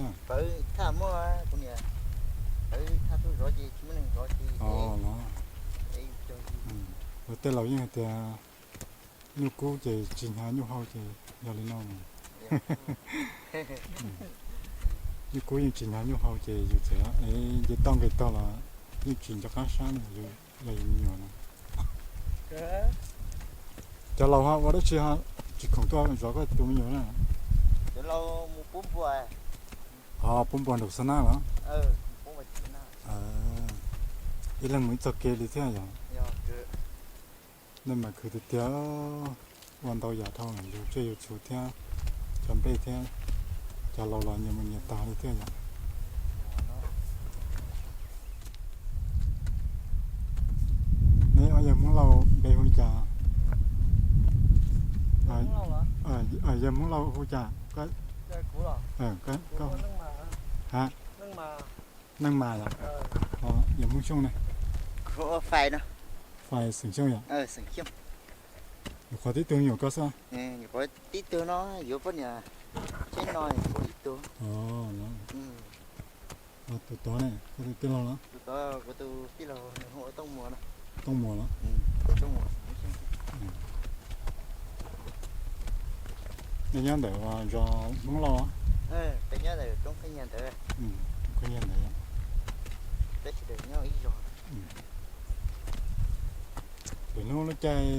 Los, luag tej laus yeej hais tias nyuj kub ces tsis hnyav nyuj hau ces yog li no. Nyuj kub yeej tsis hnyav nyuj hau ces yus txawm ev nce toj nqis tog los yeej tsis nco qab sab no yog yus me nyuam no. Cov laus ho ua dab tsi ho tsis khoom tuaj zov koj tus me nyuam na? Ho pub npua nraum xab nab los? Ib leeg mus ib txoj kev li thiab yog? Nej mas khwv tiag tiag, ua ntau yam dhau yus tsiaj yus txhu thiab cov nplej thiab, cov laus los nyias mus nyias tag li thiab yom. Neb ob yawg Hmoob Lauj npe hu li cas? Yawg Hmoob Lauj hu cas? Ha, Neej Mas yom? Yawg Hmoob Xyooj ne? Fais xeem Xyooj yom? Nyuam qhuav tib tug me nyuam koj xwb? Nyuam qhuav tib tug no, yuav poj niam tsheb no nyuam qhuav ib tug. Tus tod ne, koj tus tij laug los? Tus tod kuv tus tij laug nws hu ua Tooj Muas no. Tooj Muas los? Tooj Muas. Nej nyob ntawm zos Hmoob Lauj? Peb nyob ntawm Roob Khaub Nyiaj ntawd. Roob Khaub Nyiaj ntawd. Peb sawv daws nyob ib zos. Lwm hnub lub caij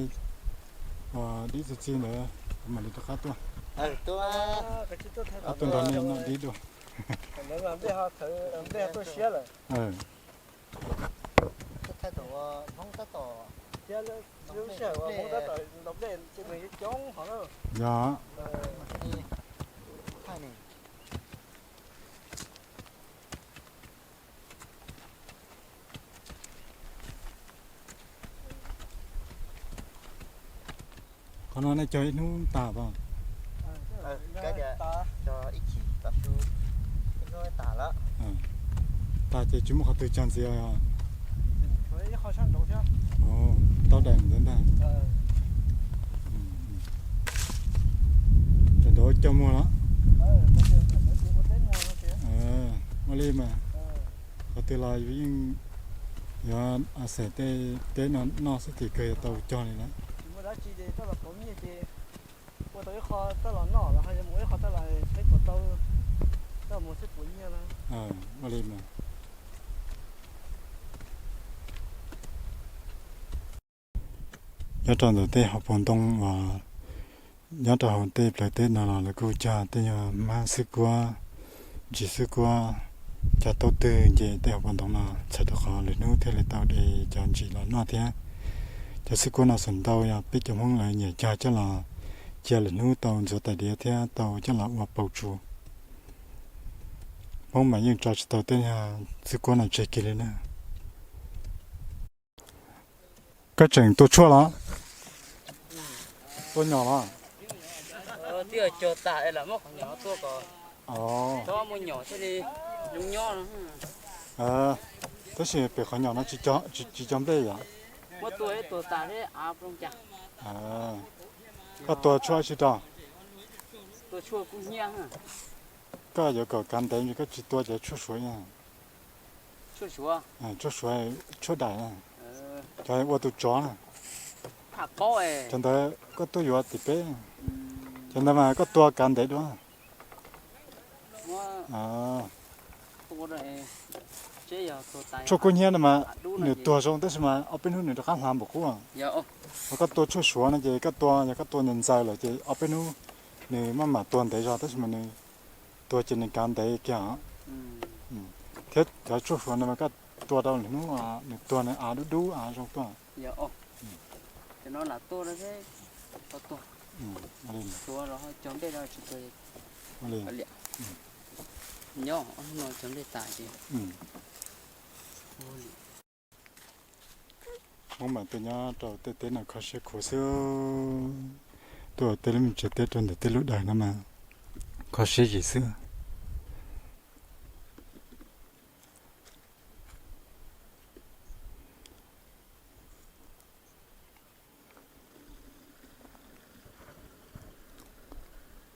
uas dib txi txiv ntawd kuv mam li rov qab tuaj. Tuaj nrog nej noj dib dua. Nplej ho tuaj siab lawm. Thiab lub sij hawm uas Hmoob tab tom ntaus nplej ces nws yuav coob hov na. Yog. Qhov no nej cog ib hnub tag pas? Cog ib chim tav su, ib hnub tag lawm. Tag ces tsis muaj qhov twg cog ntxiv os? Tshuav ib qho sab nraud thiab. Tau daim ntawd ntag. Daim nraud cog muag los? Ua li mas, qhov twg los yus yeej yuav xeem tej teb no noj xwb ces kawg yuav tau cog li lawm. Ua tau ib qho txawj los noj los ho yuav mus ua ib qho txawj los tsheb puas tau, txawj mus tsheb puas nyiaj na. Ua li mas. Nyob rau ntawm tej hauv paus ntoo uas nyob rau hauv tej plawv teb no los lawv kuj cog tej nyuag hmab xwb kuab, ntsis xwb kuab, cog tau twg nce tej hauv paus ntoo no txhawm rau qhov lwm hnub thiaj li tau de cov ntsis los noj thiab. Cov xwb kuab no xum ntau yog peb cov Hmoob lawv nyiam cog coj los cia lwm hnub tau ntxuav tais diav thiab tau coj los ua paus tsu. Hmoob mas yeej tso tsis tau tej xwb kuab no tseg kiag li na. Koj tseem tua tshuaj los? Tua nyom los? Twb yog cog tas es lam muab qhov nyom no tua kom tsob muaj nyom thiaj li zoo nyob no. Tab sis pem qhov nyom no tsis cog nplej yom? Muab tua ib tua tas thiab av ploog cas. Koj tua tshuaj tsis rau? Tua tshuaj kub hnyiab. Koj yuav kom kav ntev ces koj tsis tua cov tshuaj suav. Tshuaj suav, tshuaj daim, cov ua tus tsov na. Cov ntawd koj tuaj yuav tim peb. Cov ntawd mas koj tua kav ntev dua. Tshuaj kub hnyiab no mas nws tuag zoo tab sis mas ob peb hnub nws rov qab hlav npaum qub. Ho koj tua tshuaj suav no ces koj tua, yog koj tua ntxaws ntxaws lawm ces ob peb hnub nws maj mam tuag ntev zog tab sis mas nws tuag ces nws kav ntev kiag. Thiab cov tshuaj suav no mas koj tua rau lwm hnub nws tuag nws av dub dub av zoo tuaj. Nyob no cov nplej tas ces Hmoob mas tuaj nyob rau tej teb no kho siab khuav xwb. Tuaj tej lub me tsev teb rau ntawm tej lub dawm no mas kho siab zim xwb.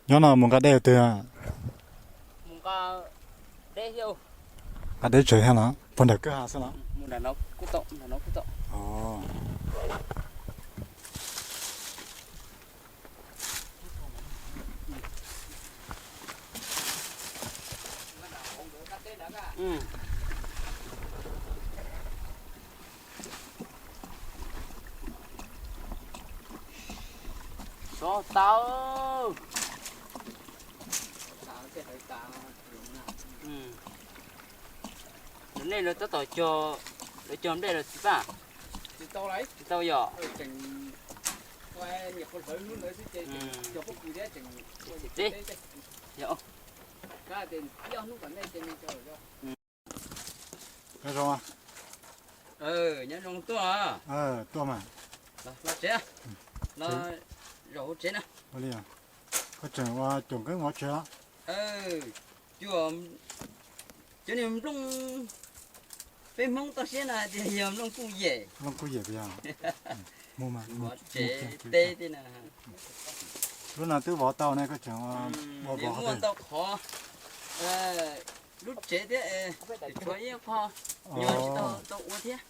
Nyob no mus nqa dej twg? Nqa dej tsev thiab los puag nram kwj ha xwb los? Sov tau. Nej lawv tab tom cog, lawv cog nplej lawm tsis tau? Tsis tau yom? Nyob zoo. Nyob zoo tuaj. Tuaj mas. Los tsev, los zaum hauv tsev na. Koj tseem ua caum nqeeb vov tsev los? Cuam, cov niag nplooj, peb Hmoob toj siab no tias yog nplooj kuj yem. Nplooj kuj yem puas yog? Vov tsev teb thiab na. Lub no twb vov tau ne, koj tseem ua vov qhov twg? Muaj ntau qhov, lub tsev thiab, tshuav ib qho nyuag tsis tau tau ua thiab.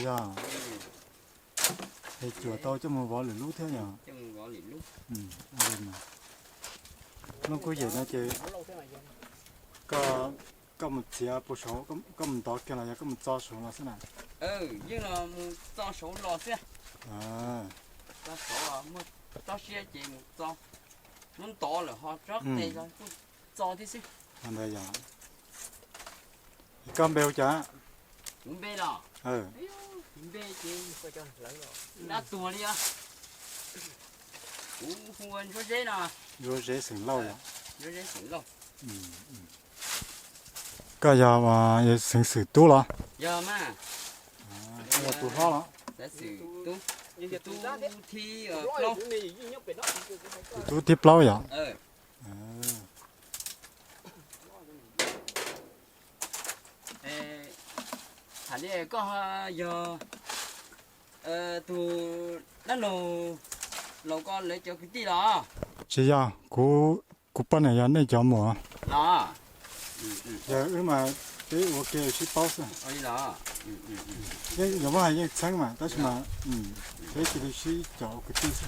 Yog, es cuam tau coj mus vov lwm lub thiab yog? Lub kub yem no ces koj mus txiav puas saud, koj mus ntov kiag los yog koj mus txo saud los xwb na? Yeej los mus txo saud los xwb. Txo saud, muaj tsob siab ces mus txo, muab ntov lawm ho tsob qe los kuj txo thiab xwb. Ntawd yog. Koj npe hu cas? Kuv npe los? Npe ces dab tuag li os. Kuv hu ua Ntsuab Zeb no. Ntsuab Zeb xeem Lauj yom? Ntsuab Zeb xeem Lauj. Koj yog xeev xwm tub los? Yog mas. Koj yog tus hlob los? Xeev xwm tub, tus tub thib plaub. Tus tub thib plaub yom? Tham li koj yog tus dab laug, laus ko lawv cov kwv tij los? Tsis yog, kuv, kuv poj niam yog nej cov muam. Los? Yog wb mas peb ua ke sib paub xwb. Yog muab hais yeej txheeb mas tab sis mas peb cia li sib caum ua kwv tij xwb.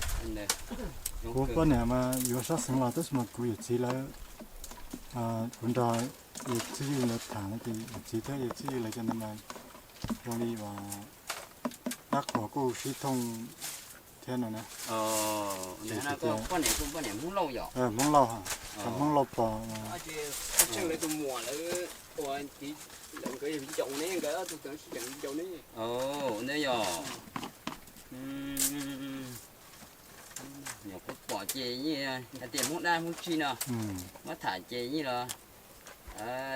Kuv poj niam mas yuav sab xeev los tab sis mas kuv yawm txiv lawv, kuv nrog yawm txiv yawg lawv tham no ces yawm txiv thiab yawm txiv yawg lawv cov ntawd mas zoo li uas dab qhuas kuj sib thooj thiab no na. Poj niam kuj poj niam Hmoob Lauj yom? Hmoob Lauj, Hmoob Lauj Pos. Tus muam lawv, lawv nkawd yog viv ncaus ne, nkawd tus txawv sib ncaus ne. Ntawd yog. Nyuam qhuav pom ces yeej hais tias Hmoob dab Hmoob tsib no, muab tham ces yeej los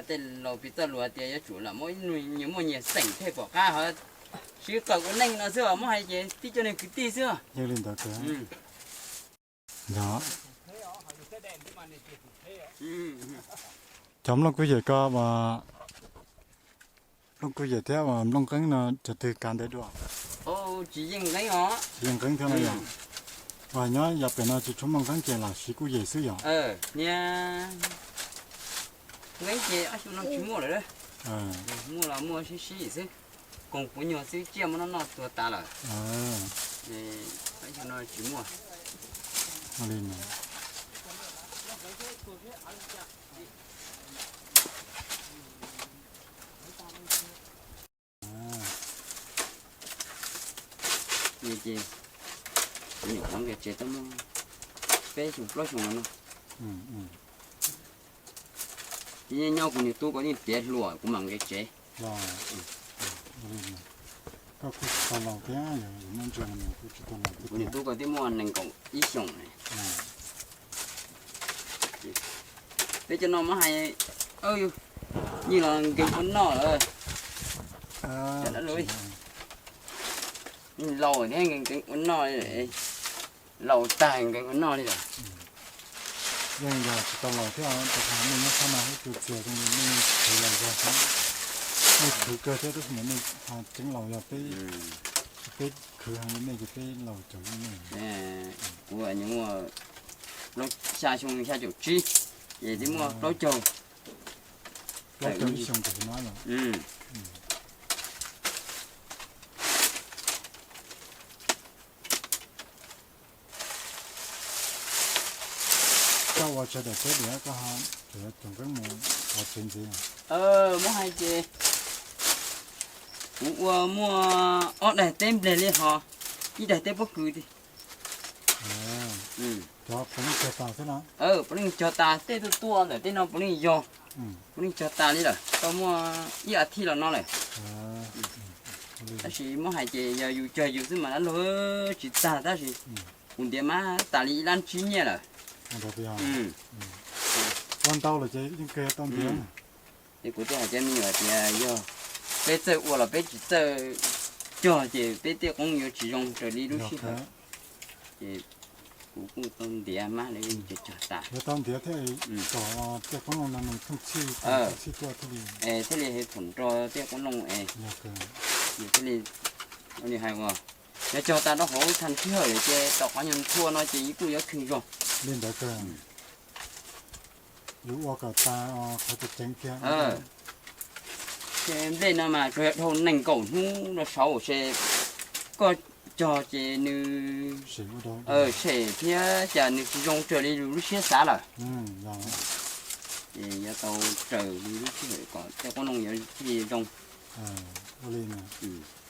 tej laus piv txoj lus hais tias yuav tsum los muab ib nyias muaj nyias xeem thiaj pom qab ho sib qawm ua neej no xwb os, muab hais ces tib co neeg kwv tij xwb. Yog li ntawd. Cov nplooj kub yem ko, nplooj kub yem thiab nplooj nqeeb no cov twg kav ntev dua? Tsis yeej nqeeb os. Tsis yeej nqeeb thiab no yom? Nyob yav pem no tsis tshua muaj nqeeb ces lam siv kub yem xwb yom? Niag nqeeb ces ob xyoo no tsis muaj lawm. Muaj los muaj sib sib xwb, koom puav nyuag xwb, tsiaj muab noj noj tuag tas lawm. Ob xyoo no tsis muaj. Ces kuv nyuam qhuav nqis tsev tau muaj peb xyoos plaub xyoos no. Ces nyob kuv niag tub ko yeej tiav hluas kuv mam nqis tsev. Kuv niag tub ko twb muaj nees nkaum ib xyoos. Peb cov no muab hais, yeej los nkees ua noj lawm. Yeej laus thiab nkees ua noj li, laus tag nkees ua noj li lawm. Yeej yog tsis tau laus thiab, nej nyob qhov no ib tug txiag zoo li nej khwv los zog xwb, nej khwv kawg thiab tab sis mas nej ho tseeb laus yog peb, peb khwv heev li nej ces peb laus caum li nej. Kuv nyuam muaj plaub xya xyoo xya caum tsib, ces twb muaj plaub caug. Plaub caug ib xyoos tam sim no. Koj ua sawv daws peb diam koj ho tseem yuav cov nqeeb mus ua tsev ntxiv. Muab hais ces kuv ua muaj ob daig teb npleg li hos ib daig teb pob kws. Cov puav leej cog tas xwb no. Puav leej cog tas, tej tuaj tuaj ntawm tej no puav leej yog, puav leej cog tas li lawm tau muaj ib as thiv los no lawm. Tab sis muab hais ces yog yus cog yus xwb mas dab laug tsis tag tab sis kuv ntiav mas tas li ib lab tsib nyiaj lawm. Ua ntau lawm ces yeej kawg tau ntiav. Es kuv thiaj hais cov me nyuam tias yog peb txawj ua los peb tsis txawj cog ces peb tej qoob yuav tsis zoo raws li lub sij hawm. Ces kuv kuj tau ntiav mas lawv cog cog tas. Yuav tau ntiav thiaj kom tej qoob loo no nws thooj txhij, thooj txhij tuaj thiaj li, thiaj li thaum nrog tej qoob loo es, thiaj li, li hais uas Yog cog tas rau hauv thaj sij hawm ces tom qhov nyuag ntxhua no ces kuj yuav kheej zog. Li ntawd kawg. Yus ua kom tas qhov tseem ceev thiab. Ces nplej no mas tsuas yog dhau nees nkaum hnub rau saud ces koj cog ces nws sem thiab cas nws tsis zoo raws li yus lub siab xav lawm. Ces yuav tau raws li lub sij hawm kom tej qoob loo yuav thiaj zoo. Ua li mas.